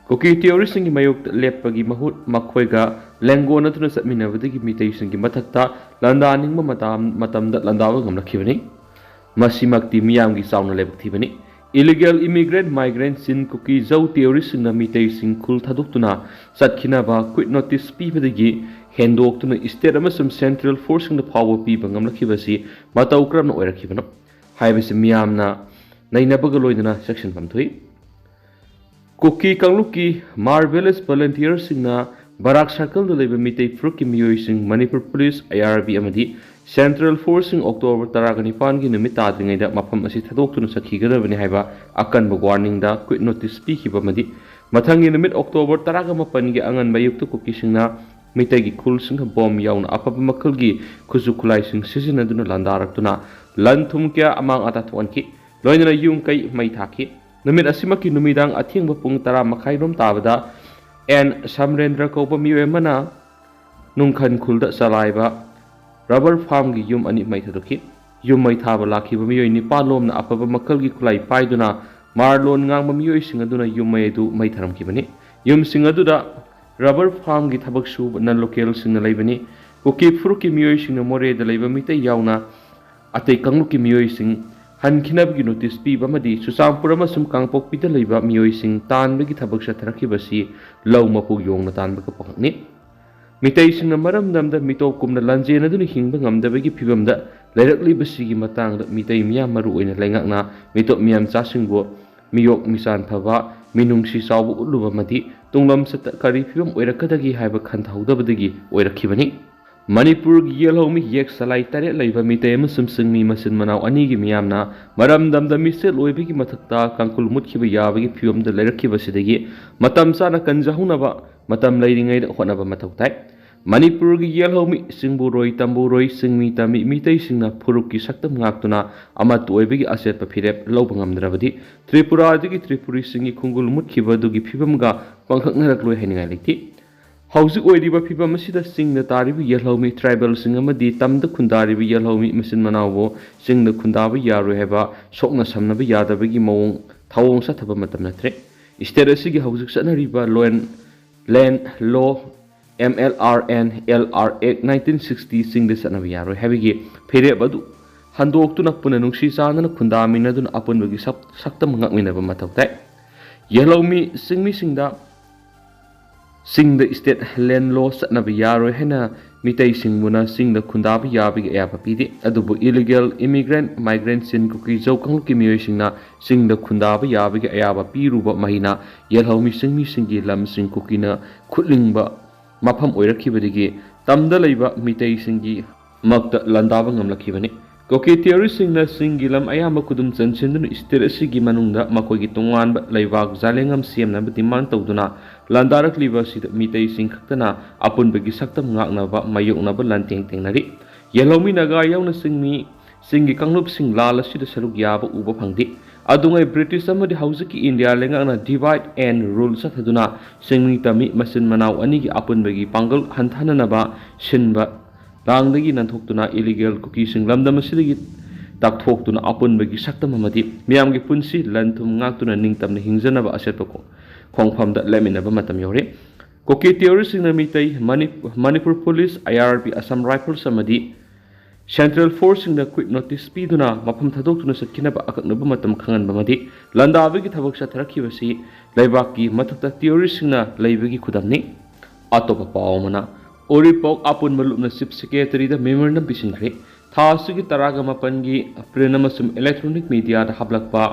ꯀꯨꯀꯤ terroristꯁꯤꯡꯒꯤ ꯃꯥꯌꯣꯛꯇ ꯂꯦꯞꯄꯒꯤ ꯃꯍꯨꯠ ꯃꯈꯣꯏꯒ ꯂꯦꯡꯒꯣꯟꯅꯗꯨꯅ ꯆꯠꯃꯤꯟꯅꯕꯗꯒꯤ ꯃꯤꯇꯩꯁꯤꯡꯒꯤ ꯃꯊꯛꯇ ꯂꯥꯟꯗꯥꯅꯤꯡꯕ ꯃꯇꯝ-, ꯃꯇꯝꯗ ꯂꯥꯟꯗꯥꯕ ꯉꯝꯂꯛꯈꯤꯕꯅꯤ꯫ ꯃꯁꯤꯃꯛꯇꯤ ꯃꯤꯌꯥꯝꯒꯤ ꯆꯥꯎꯅ ꯂꯥꯏꯕꯛ ꯊꯤꯕꯅꯤ꯫ Illegal immigrant, migrant ꯁꯤꯟ ꯀꯨꯀꯤ ꯖꯧ terroristꯁꯤꯡꯅ ꯃꯤꯇꯩꯁꯤꯡ ꯈꯨꯜ ꯊꯥꯗꯣꯛꯇꯨꯅ ꯆꯠꯈꯤꯅꯕ quit notice ꯄꯤꯕꯗꯒꯤ ꯍꯦꯟꯗꯣꯛꯇꯨꯅ state ꯑꯃꯁꯨꯡ central forceꯁꯤꯡꯗ ꯐꯥꯎꯕ ꯄꯤꯕ ꯉꯝꯂꯛꯈꯤꯕꯁꯤ ꯃꯇꯧ ꯀꯔꯝꯅ ꯑꯣꯏꯔꯛꯈꯤꯕꯅꯣ ꯍꯥꯏꯕꯁꯤ ꯃꯤꯌꯥꯝꯅ ꯅꯩꯅꯕꯒ ꯂꯣꯏꯅꯅ ꯆꯦꯛꯁꯤꯟꯐꯝ ꯊꯣꯛꯏ꯫ ꯀꯨꯀꯤ ꯀꯥꯡꯂꯨꯞꯀꯤ Mar village volunteerꯁꯤꯡꯅ ꯕꯔꯥꯛ circleꯗ ꯂꯩꯕ ꯃꯤꯇꯩ ꯐꯨꯔꯨꯞꯀꯤ ꯃꯤꯑꯣꯏꯁꯤꯡ, Manipur police, I R B ꯑꯃꯗꯤ central forceꯁꯤꯡ October ꯇꯔꯥꯒ ꯅꯤꯄꯥꯟꯒꯤ ꯅꯨꯃꯤꯠ ꯇꯥꯗ꯭ꯔꯤꯉꯩꯗ ꯃꯐꯝ ꯑꯁꯤ ꯊꯥꯗꯣꯛꯇꯨꯅ ꯆꯠꯈꯤꯒꯗꯕꯅꯤ ꯍꯥꯏꯕ ꯑꯀꯟꯕ warningꯗ quit notice ꯄꯤꯈꯤꯕ ꯑꯃꯗꯤ ꯃꯊꯪꯒꯤ ꯅꯨꯃꯤꯠ October ꯇꯔꯥꯒ ꯃꯥꯄꯟꯒꯤ ꯑꯉꯟꯕ ꯑꯌꯨꯛꯇ ꯀꯨꯀꯤꯁꯤꯡꯅ ꯃꯤꯇꯩꯒꯤ ꯈꯨꯜꯁꯤꯡꯗ bomb ꯌꯥꯎꯅ ꯑꯐꯕ ꯃꯈꯜꯒꯤ ꯈꯨꯠꯁꯨ ꯈꯨꯠꯂꯥꯏꯁꯤꯡ ꯁꯤꯖꯤꯟꯅꯗꯨꯅ ꯂꯥꯟꯗꯥꯔꯛꯇꯨꯅ ꯂꯟ ꯊꯨꯝ ꯀꯌꯥ ꯑꯃꯥꯡ ꯑꯇꯥ ꯊꯣꯛꯍꯟꯈꯤ꯫ ꯂꯣꯏꯅꯅ ꯌꯨꯝ ꯀꯩ ꯃꯩ ꯊꯥꯈꯤ꯫ ꯅꯨꯃꯤꯠ ꯑꯁꯤꯃꯛꯀꯤ ꯅꯨꯃꯤꯗꯥꯡ ꯑꯊꯦꯡꯕ ꯄꯨꯡ ꯇꯔꯥ ꯃꯈꯥꯏꯔꯣꯝ ꯇꯥꯕꯗ ꯑꯦꯟ ꯁꯝꯔꯦꯟꯗ꯭ꯔ ꯀꯧꯕ ꯃꯤꯑꯣꯏ ꯑꯃꯅ ꯅꯨꯡꯈꯟ ꯈꯨꯜꯗ ꯆꯂꯥꯏꯕ rubber farmꯒꯤ ꯌꯨꯝ ꯑꯅꯤ ꯃꯩ ꯊꯥꯗꯣꯛꯈꯤ꯫ ꯌꯨꯝ ꯃꯩ ꯊꯥꯕ ꯂꯥꯛꯈꯤꯕ ꯃꯤꯑꯣꯏ ꯅꯤꯄꯥꯟ ꯂꯣꯝꯅ ꯑꯐꯕ ꯃꯈꯜꯒꯤ ꯈꯨꯠꯂꯥꯏ ꯄꯥꯏꯗꯨꯅ ꯃꯥꯔꯂꯣꯟ ꯉꯥꯡꯕ ꯃꯤꯑꯣꯏꯁꯤꯡ ꯑꯗꯨꯅ ꯌꯨꯝ ꯃꯩ ꯑꯗꯨ ꯃꯩ ꯊꯥꯔꯝꯈꯤꯕꯅꯤ꯫ ꯌꯨꯝꯁꯤꯡ ꯑꯗꯨꯗ rubber farmꯒꯤ ꯊꯕꯛ ꯁꯨꯕ non localꯁꯤꯡꯅ ꯂꯩꯕꯅꯤ꯫ ꯀꯨꯀꯤ ꯐꯨꯔꯨꯞꯀꯤ ꯃꯤꯑꯣꯏꯁꯤꯡꯅ ꯃꯣꯔꯦꯗ ꯂꯩꯕ ꯃꯤꯇꯩ ꯌꯥꯎꯅ ꯑꯇꯩ ꯀꯥꯡꯂꯨꯞꯀꯤ ꯃꯤꯑꯣꯏꯁꯤꯡ ꯍꯟꯈꯤꯅꯕꯒꯤ notice ꯄꯤꯕ ꯑꯃꯗꯤ ꯆꯨꯔꯆꯥꯟꯄꯨꯔ ꯑꯃꯁꯨꯡ ꯀꯥꯡꯄꯣꯛꯄꯤꯗ ꯂꯩꯕ ꯃꯤꯑꯣꯏꯁꯤꯡ ꯇꯥꯟꯕꯒꯤ ꯊꯕꯛ ꯆꯠꯊꯔꯛꯈꯤꯕ ꯑꯁꯤ ꯂꯧ ꯃꯄꯨ ꯌꯣꯡꯅ ꯇꯥꯟꯕꯒ ꯄꯥꯡꯉꯛꯅꯤ꯫ ꯃꯤꯇꯩꯁꯤꯡꯅ ꯃꯔꯝꯗꯝꯗ ꯃꯤꯇꯣꯞ ꯀꯨꯝꯅ ꯂꯥꯟꯖꯦꯟꯅꯗꯨꯅ ꯍꯤꯡꯕ ꯉꯝꯗꯕꯒꯤ ꯐꯤꯚꯝꯗ ꯂꯩꯔꯛꯂꯤꯕꯁꯤꯒꯤ ꯃꯇꯥꯡꯗ ꯃꯤꯇꯩ ꯃꯤꯌꯥꯝ, ꯃꯔꯨꯑꯣꯏꯅ ꯂꯩꯉꯥꯛꯅ ꯃꯤꯇꯣꯞ ꯃꯤꯌꯥꯝꯆꯥꯁꯤꯡꯕꯨ ꯃꯤꯌꯣꯛ ꯃꯤꯆꯥꯟ ꯐꯕ, ꯃꯤꯅꯨꯡꯁꯤ ꯆꯥꯎꯕ ꯎꯠꯂꯨꯕ ꯑꯃꯗꯤ ꯇꯨꯡꯂꯝꯆꯠꯇ ꯀꯔꯤ ꯐꯤꯚꯝ ꯑꯣꯏꯔꯛꯀꯗꯒꯦ ꯍꯥꯏꯕ ꯈꯟꯊꯍꯧꯗꯕꯗꯒꯤ ꯑꯣꯏꯔꯛꯈꯤꯕꯅꯤ꯫ ꯃꯅꯤꯄꯨꯔꯒꯤ ꯌꯦꯜꯍꯧꯃꯤ ꯌꯦꯛ ꯁꯂꯥꯏ ꯇꯔꯦꯠ ꯂꯩꯕ ꯃꯤꯇꯩ ꯑꯃꯁꯨꯡ ꯆꯤꯡꯃꯤ ꯃꯆꯤꯟ ꯃꯅꯥꯎ ꯑꯅꯤꯒꯤ ꯃꯤꯌꯥꯝꯅ ꯃꯔꯝ ꯗꯝꯗ ꯃꯤꯁꯦꯠ ꯑꯣꯏꯕꯒꯤ ꯃꯊꯛꯇ ꯀꯥꯡꯈꯨꯜ ꯃꯨꯠꯈꯤꯕ ꯌꯥꯕꯒꯤ ꯐꯤꯕꯝꯗ ꯂꯩꯔꯛꯈꯤꯕꯁꯤꯗꯒꯤ ꯃꯇꯝ ꯆꯥꯅ ꯀꯟꯖꯍꯧꯅꯕ ꯃꯇꯝ ꯂꯩꯔꯤꯉꯩꯗ ꯍꯣꯠꯅꯕ ꯃꯊꯧ ꯇꯥꯏ꯫ ꯃꯅꯤꯄꯨꯔꯒꯤ ꯌꯦꯜꯍꯧꯃꯤ, ꯆꯤꯡꯕꯨꯔꯣꯏ, ꯇꯝꯕꯨꯔꯣꯏ, ꯆꯤꯡꯃꯤ ꯇꯝꯃꯤ ꯃꯤꯇꯩꯁꯤꯡꯅ ꯐꯨꯔꯨꯞꯀꯤ ꯁꯛꯇꯝ ꯉꯥꯛꯇꯨꯅ ꯑꯃꯠꯇ ꯑꯣꯏꯕꯒꯤ ꯑꯆꯦꯠꯄ ꯐꯤꯔꯦꯞ ꯂꯧꯕ ꯉꯝꯗ꯭ꯔꯕꯗꯤ ꯇ꯭ꯔꯤꯄꯨꯔꯥꯗꯒꯤ ꯇ꯭ꯔꯤꯄꯨꯔꯤꯁꯤꯡꯒꯤ ꯈꯣꯡꯒꯨꯜ ꯃꯨꯠꯈꯤꯕ ꯑꯗꯨꯒꯤ ꯐꯤꯕꯝꯒ ꯄꯥꯡꯈꯛꯅꯔꯛꯂꯣꯏ ꯍꯥꯏꯅꯤꯡꯉꯥꯏ ꯂꯩꯇꯦ꯫ ꯍꯧꯖꯤꯛ ꯑꯣꯏꯔꯤꯕ ꯐꯤꯕꯝ ꯑꯁꯤꯗ ꯆꯤꯡꯗ ꯇꯥꯔꯤꯕ ꯌꯦꯜꯍꯧꯃꯤ ꯇ꯭ꯔꯥꯏꯕꯦꯜꯁꯤꯡ ꯑꯃꯗꯤ ꯇꯝꯗ ꯈꯨꯟꯗꯥꯔꯤꯕ ꯌꯦꯜꯍꯧꯃꯤ ꯃꯆꯤꯟ ꯃꯅꯥꯎꯕꯨ ꯆꯤꯡꯗ ꯈꯨꯟꯗꯥꯕ ꯌꯥꯔꯣꯏ ꯍꯥꯏꯕ ꯁꯣꯛꯅ ꯁꯝꯅꯕ ꯌꯥꯗꯕꯒꯤ ꯃꯑꯣꯡ ꯊꯧꯑꯣꯡ ꯆꯠꯊꯕ ꯃꯇꯝ ꯅꯠꯇ꯭ꯔꯦ꯫ ꯁ꯭ꯇꯦꯠ ꯑꯁꯤꯒꯤ ꯍꯧꯖꯤꯛ ꯆꯠꯅꯔꯤꯕ ꯂꯣꯟ, ꯂꯦꯟ ꯂꯣ, M L R and L R act nineteen sixty ꯆꯤꯡꯗ ꯆꯠꯅꯕ ꯌꯥꯔꯣꯏ ꯍꯥꯏꯕꯒꯤ ꯐꯤꯔꯦꯞ ꯑꯗꯨ ꯍꯟꯗꯣꯛꯇꯨꯅ ꯄꯨꯟꯅ ꯅꯨꯡꯁꯤ ꯆꯥꯟꯅꯅ ꯈꯨꯟꯗꯥꯃꯤꯟꯅꯗꯨꯅ ꯑꯄꯨꯟꯕꯒꯤ ꯁꯛ-, ꯁꯛꯇꯝ ꯉꯥꯛꯃꯤꯟꯅꯕ ꯃꯊꯧ ꯇꯥꯏ꯫ ꯌꯦꯜꯍꯧꯃꯤ ꯆꯤꯡꯃꯤꯁꯤꯡꯗ ꯆꯤꯡꯗ ꯁ꯭ꯇꯦꯠ ꯂꯦꯟ ꯂꯣ ꯆꯠꯅꯕ ꯌꯥꯔꯣꯏ ꯍꯥꯏꯅ ꯃꯤꯇꯩꯁꯤꯡꯕꯨꯅ ꯆꯤꯡꯗ ꯈꯨꯟꯗꯥꯕ ꯌꯥꯕꯒꯤ ꯑꯌꯥꯕ ꯄꯤꯗꯦ꯫ ꯑꯗꯨꯕꯨ ꯏꯂꯤꯒꯦꯜ ꯏꯃꯤꯒ꯭ꯔꯦꯟꯠ, ꯃꯥꯏꯒ꯭ꯔꯦꯟꯠ ꯆꯤꯟ ꯀꯨꯀꯤ ꯖꯧ ꯀꯥꯡꯂꯨꯞꯀꯤ ꯃꯤꯑꯣꯏꯁꯤꯡꯅ ꯆꯤꯡꯗ ꯈꯨꯟꯗꯥꯕ ꯌꯥꯕꯒꯤ ꯑꯌꯥꯕ ꯄꯤꯔꯨꯕ ꯃꯍꯩꯅ ꯌꯦꯜꯍꯧꯃꯤ ꯆꯤꯡꯃꯤꯁꯤꯡꯒꯤ ꯂꯝꯁꯤꯡ ꯀꯨꯀꯤꯅ ꯈꯨꯠꯂꯤꯡꯕ ꯃꯐꯝ ꯑꯣꯏꯔꯛꯈꯤꯕꯗꯒꯤ ꯇꯝꯗ ꯂꯩꯕ ꯃꯤꯇꯩꯁꯤꯡꯒꯤ ꯃꯛꯇ ꯂꯥꯟꯗꯥꯕ ꯉꯝꯂꯛꯈꯤꯕꯅꯤ꯫ ꯀꯨꯀꯤ ꯇꯦꯔꯣꯔꯤꯁꯁꯤꯡꯅ ꯆꯤꯡꯒꯤ ꯂꯝ ꯑꯌꯥꯝꯕ ꯈꯨꯗꯨꯝ ꯆꯟꯁꯤꯟꯗꯨꯅ ꯁ꯭ꯇꯦꯠ ꯑꯁꯤꯒꯤ ꯃꯅꯨꯡꯗ ꯃꯈꯣꯏꯒꯤ ꯇꯣꯉꯥꯟꯕ ꯂꯩꯕꯥꯛ ꯖꯥꯂꯦꯡꯉꯝ ꯁꯦꯝꯅꯕ ꯗꯤꯃꯥꯟ ꯇꯧꯗꯨꯅ ꯂꯥꯟꯗꯥꯔꯛꯂꯤꯕ ꯑꯁꯤꯗ ꯃꯤꯇꯩꯁꯤꯡ ꯈꯛꯇꯅ ꯑꯄꯨꯟꯕꯒꯤ ꯁꯛꯇꯝ ꯉꯥꯛꯅꯕ ꯃꯥꯌꯣꯛꯅꯕ ꯂꯥꯟꯊꯦꯡ ꯊꯦꯡꯅꯔꯤ꯫ ꯌꯦꯜꯍꯧꯃꯤ ꯅꯥꯒꯥ ꯌꯥꯎꯅ ꯆꯤꯡꯃꯤ, ꯆꯤꯡꯒꯤ ꯀꯥꯡꯂꯨꯞꯁꯤꯡ ꯂꯥꯜ ꯑꯁꯤꯗ ꯁꯔꯨꯛ ꯌꯥꯕ ꯎꯕ ꯐꯪꯗꯦ꯫ ꯑꯗꯨꯉꯩ ꯕ꯭ꯔꯤꯇꯤꯁ ꯑꯃꯗꯤ ꯍꯧꯖꯤꯛꯀꯤ ꯏꯟꯗꯤꯌꯥ ꯂꯩꯉꯥꯛꯅ divide and rule ꯆꯠꯊꯗꯨꯅ ꯆꯤꯡꯃꯤ ꯇꯝꯃꯤ ꯃꯆꯤꯟ ꯃꯅꯥꯎ ꯑꯅꯤꯒꯤ ꯑꯄꯨꯟꯕꯒꯤ ꯄꯥꯡꯒꯜ ꯍꯟꯊꯅꯅꯕ ꯁꯤꯟꯕ ꯂꯥꯡꯗꯒꯤ ꯅꯥꯟꯊꯣꯛꯇꯨꯅ ꯏꯂꯤꯒꯦꯜ ꯀꯨꯀꯤꯁꯤꯡ ꯂꯝꯗꯝ ꯑꯁꯤꯗꯒꯤ ꯇꯥꯛꯊꯣꯛꯇꯨꯅ ꯑꯄꯨꯟꯕꯒꯤ ꯁꯛꯇꯝ ꯑꯃꯗꯤ ꯃꯤꯌꯥꯝꯒꯤ ꯄꯨꯟꯁꯤ ꯂꯟ ꯊꯨꯝ ꯉꯥꯛꯇꯨꯅ ꯅꯤꯡꯇꯝꯅ ꯍꯤꯡꯖꯅꯕ ꯑꯆꯦꯠꯄ ꯈꯣ-, ꯈꯣꯡꯐꯝꯗ ꯂꯦꯞꯃꯤꯟꯅꯕ ꯃꯇꯝ ꯌꯧꯔꯦ꯫ ꯀꯨꯀꯤ ꯇꯦꯔꯣꯔꯤꯁꯁꯤꯡꯅ ꯃꯤꯇꯩ, ꯃꯅꯤ-, ꯃꯅꯤꯄꯨꯔ ꯄꯨꯂꯤꯁ, ꯑꯥꯏ ꯑꯥꯔ ꯕꯤ, ꯑꯁꯥꯝ ꯔꯥꯏꯐꯜꯁ ꯑꯃꯗꯤ ꯁꯦꯟꯇ꯭ꯔꯦꯜ ꯐꯣꯔꯁꯁꯤꯡꯗ ꯀ꯭ꯋꯤꯛ ꯅꯣꯇꯤꯁ ꯄꯤꯗꯨꯅ ꯃꯐꯝ ꯊꯥꯗꯣꯛꯇꯨꯅ ꯆꯠꯈꯤꯅꯕ ꯑꯀꯛꯅꯕ ꯃꯇꯝ ꯈꯪꯍꯟꯕ ꯑꯃꯗꯤ ꯂꯥꯟꯗꯥꯕꯒꯤ ꯊꯕꯛ ꯆꯠꯊꯔꯛꯈꯤꯕꯁꯤ ꯂꯩꯕꯥꯛꯀꯤ ꯃꯊꯛꯇ ꯇꯦꯔꯣꯔꯤꯁꯁꯤꯡꯅ ꯂꯩꯕꯒꯤ ꯈꯨꯗꯝꯅꯤ꯫ ꯑꯇꯣꯞꯄ ꯄꯥꯎ ꯑꯃꯅ, ꯎꯔꯤꯄꯣꯛ ꯑꯄꯨꯟꯕ ꯂꯨꯞꯅ ꯆꯤꯐ ꯁꯦꯀ꯭ꯔꯦꯇꯔꯤꯗ ꯃꯦꯃꯣꯔꯦꯟꯗꯝ ꯄꯤꯁꯤꯟꯈ꯭ꯔꯦ꯫ ꯊꯥ ꯑꯁꯤꯒꯤ ꯇꯔꯥꯒ ꯃꯥꯄꯟꯒꯤ ꯄ꯭ꯔꯤꯟ ꯑꯃꯁꯨꯡ ꯏꯂꯦꯛꯇ꯭ꯔꯣꯅꯤꯛ ꯃꯤꯗꯤꯌꯥꯗ ꯍꯥꯞꯂꯛꯄ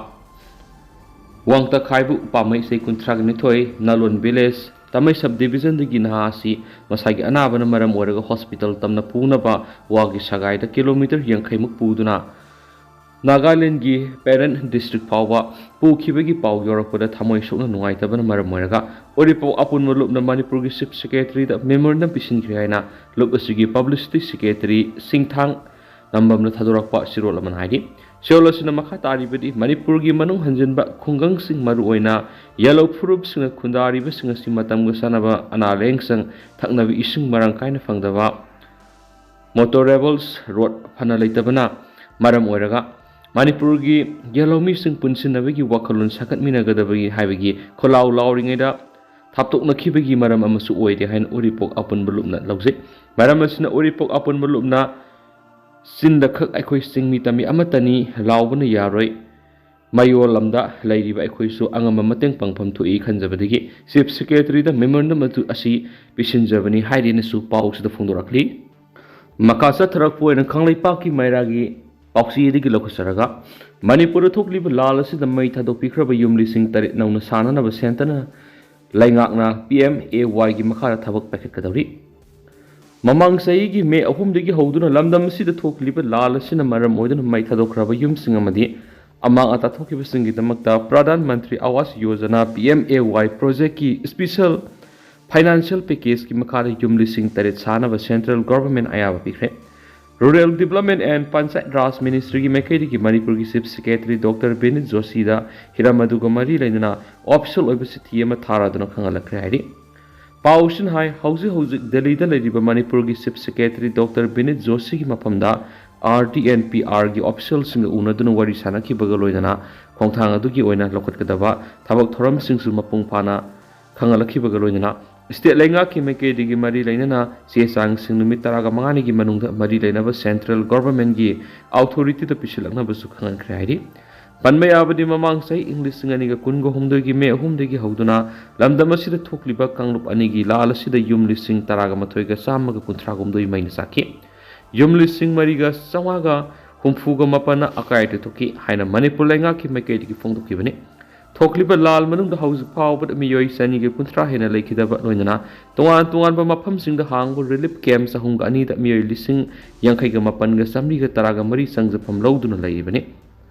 ꯋꯥꯡꯇꯛ ꯈꯥꯏꯕꯨ ꯄꯥꯝꯕꯩ ꯏꯁꯩ ꯀꯨꯟꯊ꯭ꯔꯥꯒ ꯅꯤꯊꯣꯏ, ꯅꯥꯂꯣꯟ ꯚꯤꯂꯦꯖ, ꯇꯥꯃꯩ sub division ꯗꯒꯤ ꯅꯍꯥ ꯑꯁꯤ ꯃꯁꯥꯒꯤ ꯑꯅꯥꯕꯅ ꯃꯔꯝ ꯑꯣꯏꯔꯒ hospital ꯇꯝꯅ ꯄꯨꯅꯕ ꯋꯥꯒꯤ ꯁꯒꯥꯏꯗ kilometre ꯌꯥꯡꯈꯩ ꯃꯨꯛ ꯄꯨꯗꯨꯅ ꯅꯥꯒꯥꯂꯦꯟꯒꯤ ꯄꯦꯔꯦꯟ district ꯐꯥꯎꯕ ꯄꯨꯈꯤꯕꯒꯤ ꯄꯥꯎ ꯌꯧꯔꯛꯄꯗ ꯊꯃꯣꯏ ꯁꯣꯛꯅ ꯅꯨꯡꯉꯥꯏꯇꯕꯅ ꯃꯔꯝ ꯑꯣꯏꯔꯒ ꯎꯔꯤꯄꯣꯛ ꯑꯄꯨꯟꯕ ꯂꯨꯞꯅ ꯃꯅꯤꯄꯨꯔꯒꯤ Chief Secretary ꯗ memorandum ꯄꯤꯁꯤꯟꯈ꯭ꯔꯦ ꯍꯥꯏꯅ ꯂꯨꯞ ꯑꯁꯤꯒꯤ publicity secretary ꯁꯤꯡꯊꯥꯡ ꯉꯝꯕꯝꯅ ꯊꯥꯗꯣꯔꯛꯄ ꯆꯦꯔꯣꯜ ꯑꯃꯅ ꯍꯥꯏꯔꯤ꯫ ꯆꯦꯔꯣꯜ ꯑꯁꯤꯅ ꯃꯈꯥ ꯇꯥꯔꯤꯕꯗꯤ, ꯃꯅꯤꯄꯨꯔꯒꯤ ꯃꯅꯨꯡ ꯍꯟꯖꯤꯟꯕ ꯈꯨꯡꯒꯪꯁꯤꯡ, ꯃꯔꯨꯑꯣꯏꯅ ꯌꯦꯜꯍꯧ ꯐꯨꯔꯨꯞꯁꯤꯡꯅ ꯈꯨꯟꯗꯥꯔꯤꯕꯁꯤꯡ ꯑꯁꯤ ꯃꯇꯝꯒ ꯆꯥꯟꯅꯕ ꯑꯅꯥ ꯂꯥꯌꯦꯡꯁꯪ, ꯊꯛꯅꯕ ꯏꯁꯤꯡ ꯃꯔꯥꯡ ꯀꯥꯏꯅ ꯐꯪꯗꯕ, motorables road ꯐꯅ ꯂꯩꯇꯕꯅ ꯃꯔꯝ ꯑꯣꯏꯔꯒ ꯃꯅꯤꯄꯨꯔꯒꯤ ꯌꯦꯜꯍꯧꯃꯤꯁꯤꯡ ꯄꯨꯟꯁꯤꯟꯅꯕꯒꯤ ꯋꯥꯈꯜꯂꯣꯟ ꯁꯥꯒꯠꯃꯤꯟꯅꯒꯗꯕꯒꯤ ꯍꯥꯏꯕꯒꯤ ꯈꯣꯜꯂꯥꯎ ꯂꯥꯎꯔꯤꯉꯩꯗ ꯊꯥꯞꯇꯣꯛꯅꯈꯤꯕꯒꯤ ꯃꯔꯝ ꯑꯃꯁꯨ ꯑꯣꯏꯔꯦ ꯍꯥꯏꯅ ꯎꯔꯤꯄꯣꯛ ꯑꯄꯨꯟꯕ ꯂꯨꯞꯅ ꯂꯧꯖꯩ꯫ ꯃꯔꯝ ꯑꯁꯤꯅ ꯎꯔꯤꯄꯣꯛ ꯑꯄꯨꯟꯕ ꯂꯨꯞꯅ ꯆꯤꯟꯗ ꯈꯛ ꯑꯩꯈꯣꯏ ꯆꯤꯡꯃꯤ ꯇꯝꯃꯤ ꯑꯃꯠꯇꯅꯤ ꯂꯥꯎꯕꯅ ꯌꯥꯔꯣꯏ꯫ ꯃꯌꯣꯜ ꯂꯝꯗ ꯂꯩꯔꯤꯕ ꯑꯩꯈꯣꯏꯁꯨ ꯑꯉꯝꯕ ꯃꯇꯦꯡ ꯄꯥꯡꯐꯝ ꯊꯣꯛꯏ ꯈꯟꯖꯕꯗꯒꯤ Chief Secretary ꯗ memorandum ꯑꯗꯨ ꯑꯁꯤ ꯄꯤꯁꯤꯟꯖꯕꯅꯤ ꯍꯥꯏꯔꯦꯅꯁꯨ ꯄꯥꯎꯁꯤꯗ ꯐꯣꯡꯗꯣꯔꯛꯂꯤ꯫ ꯃꯈꯥ ꯆꯠꯊꯔꯛꯄ ꯑꯣꯏꯅ ꯀꯪꯂꯩꯄꯥꯛꯀꯤ ꯃꯩꯔꯥꯒꯤ ꯄꯥꯎꯆꯦꯗꯒꯤ ꯂꯧꯈꯠꯆꯔꯒ, ꯃꯅꯤꯄꯨꯔꯗ ꯊꯣꯛꯂꯤꯕ ꯂꯥꯜ ꯑꯁꯤꯗ ꯃꯩ ꯊꯥꯗꯣꯛꯄꯤꯈ꯭ꯔꯕ ꯌꯨꯝ ꯂꯤꯁꯤꯡ ꯇꯔꯦꯠ ꯅꯧꯅ ꯁꯥꯅꯅꯕ centre ꯅ ꯂꯩꯉꯥꯛꯅ P M A Y ꯒꯤ ꯃꯈꯥꯗ ꯊꯕꯛ ꯄꯥꯏꯈꯠꯀꯗꯧꯔꯤ꯫ ꯃꯃꯥꯡ ꯆꯍꯤꯒꯤ ꯃꯦ ꯑꯍꯨꯝꯗꯒꯤ ꯍꯧꯗꯨꯅ ꯂꯝꯗꯝ ꯑꯁꯤꯗ ꯊꯣꯛꯂꯤꯕ ꯂꯥꯜ ꯑꯁꯤꯅ ꯃꯔꯝ ꯑꯣꯏꯗꯨꯅ ꯃꯩ ꯊꯥꯗꯣꯛꯈ꯭ꯔꯕ ꯌꯨꯝꯁꯤꯡ ꯑꯃꯗꯤ ꯑꯃꯥꯡ ꯑꯇꯥ ꯊꯣꯛꯈꯤꯕꯁꯤꯡꯒꯤꯗꯃꯛꯇ ꯄ꯭ꯔꯙꯥꯟ ꯃꯟꯇ꯭ꯔꯤ ꯑꯋꯥꯁ Yojana, P M A Y project ꯀꯤ special financial package ꯀꯤ ꯃꯈꯥꯗ ꯌꯨꯝ ꯂꯤꯁꯤꯡ ꯇꯔꯦꯠ ꯁꯥꯅꯕ central government ꯑꯌꯥꯕ ꯄꯤꯈ꯭ꯔꯦ꯫ Rural Development and Panchayat Raj Ministry ꯒꯤ ꯃꯥꯏꯀꯩꯗꯒꯤ ꯃꯅꯤꯄꯨꯔꯒꯤ Chief Secretary Doctor ꯕꯤꯅꯤꯠ ꯖꯣꯁꯤꯗ ꯍꯤꯔꯝ ꯑꯗꯨꯒ ꯃꯔꯤ ꯂꯩꯅꯅ official ꯑꯣꯏꯕ ꯆꯤꯊꯤ ꯑꯃ ꯊꯥꯔꯗꯨꯅ ꯈꯪꯍꯜꯂꯛꯈ꯭ꯔꯦ ꯍꯥꯏꯔꯤ꯫ ꯄꯥꯎꯁꯤꯅ ꯍꯥꯏ, ꯍꯧꯖꯤꯛ ꯍꯧꯖꯤꯛ ꯗꯦꯜꯂꯤꯗ ꯂꯩꯔꯤꯕ ꯃꯅꯤꯄꯨꯔꯒꯤ Chief Secretary Doctor ꯕꯤꯅꯤꯠ ꯖꯣꯁꯤꯒꯤ ꯃꯐꯝꯗ R D and P R ꯒꯤ official ꯁꯤꯡꯒ ꯎꯅꯗꯨꯅ ꯋꯥꯔꯤ ꯁꯥꯅꯈꯤꯕꯒ ꯂꯣꯏꯅꯅ ꯈꯣꯡꯊꯥꯡ ꯑꯗꯨꯒꯤ ꯑꯣꯏꯅ ꯂꯧꯈꯠꯀꯗꯕ ꯊꯕꯛ ꯊꯧꯔꯝꯁꯤꯡꯁꯨ ꯃꯄꯨꯡ ꯐꯥꯅ ꯈꯪꯍꯜꯂꯛꯈꯤꯕꯒ ꯂꯣꯏꯅꯅ state ꯂꯩꯉꯥꯛꯀꯤ ꯃꯥꯏꯀꯩꯗꯒꯤ ꯃꯔꯤ ꯂꯩꯅꯅ ꯆꯦ ꯆꯥꯡꯁꯤꯡ ꯅꯨꯃꯤꯠ ꯇꯔꯥꯒ ꯃꯉꯥꯅꯤꯒꯤ ꯃꯅꯨꯡꯗ ꯃꯔꯤ ꯂꯩꯅꯕ central government ꯒꯤ authority ꯗ ꯄꯤꯁꯤꯜꯂꯛꯅꯕꯁꯨ ꯈꯪꯍꯟꯈ꯭ꯔꯦ ꯍꯥꯏꯔꯤ꯫ ꯄꯟꯕ ꯌꯥꯕꯗꯤ, ꯃꯃꯥꯡ ꯆꯍꯤ ꯏꯪ ꯂꯤꯁꯤꯡ ꯑꯅꯤꯒ ꯀꯨꯟꯒ ꯍꯨꯝꯗꯣꯏꯒꯤ ꯃꯦ ꯑꯍꯨꯝꯗꯒꯤ ꯍꯧꯗꯨꯅ ꯂꯝꯗꯝ ꯑꯁꯤꯗ ꯊꯣꯛꯂꯤꯕ ꯀꯥꯡꯂꯨꯞ ꯑꯅꯤꯒꯤ ꯂꯥꯜ ꯑꯁꯤꯗ ꯌꯨꯝ ꯂꯤꯁꯤꯡ ꯇꯔꯥꯒ ꯃꯥꯊꯣꯏꯒ ꯆꯥꯝꯃꯒ ꯀꯨꯟꯊ꯭ꯔꯥ ꯍꯨꯝꯗꯣꯏ ꯃꯩꯅ ꯆꯥꯛꯈꯤ꯫ ꯌꯨꯝ ꯂꯤꯁꯤꯡ ꯃꯔꯤꯒ ꯆꯥꯝꯃꯉꯥꯒ ꯍꯨꯝꯐꯨꯒ ꯃꯥꯄꯟꯅ ꯑꯀꯥꯏ ꯑꯇꯣꯏ ꯊꯣꯛꯈꯤ ꯍꯥꯏꯅ ꯃꯅꯤꯄꯨꯔ ꯂꯩꯉꯥꯛꯀꯤ ꯃꯥꯏꯀꯩꯗꯒꯤ ꯐꯣꯡꯗꯣꯛꯈꯤꯕꯅꯤ꯫ ꯊꯣꯛꯂꯤꯕ ꯂꯥꯜ ꯃꯅꯨꯡꯗ ꯍꯧꯖꯤꯛ ꯐꯥꯎꯕꯗ ꯃꯤꯑꯣꯏ ꯆꯅꯤꯒ ꯀꯨꯟꯊ꯭ꯔꯥ ꯍꯦꯟꯅ ꯂꯩꯈꯤꯗꯕ, ꯂꯣꯏꯅꯅ ꯇꯣꯉꯥꯟ ꯇꯣꯉꯥꯟꯕ ꯃꯐꯝꯁꯤꯡꯗ ꯍꯥꯡꯕ ꯔꯤꯂꯤꯐ ꯀꯦꯝꯞ ꯆꯍꯨꯝꯒ ꯑꯅꯤꯗ ꯃꯤꯑꯣꯏ ꯂꯤꯁꯤꯡ ꯌꯥꯡꯈꯩꯒ ꯃꯥꯄꯟꯒ ꯆꯥꯃꯔꯤꯒ ꯇꯔꯥꯒ ꯃꯔꯤ ꯆꯪꯖꯐꯝ ꯂꯧꯗꯨꯅ ꯂꯩꯔꯤꯕꯅꯤ꯫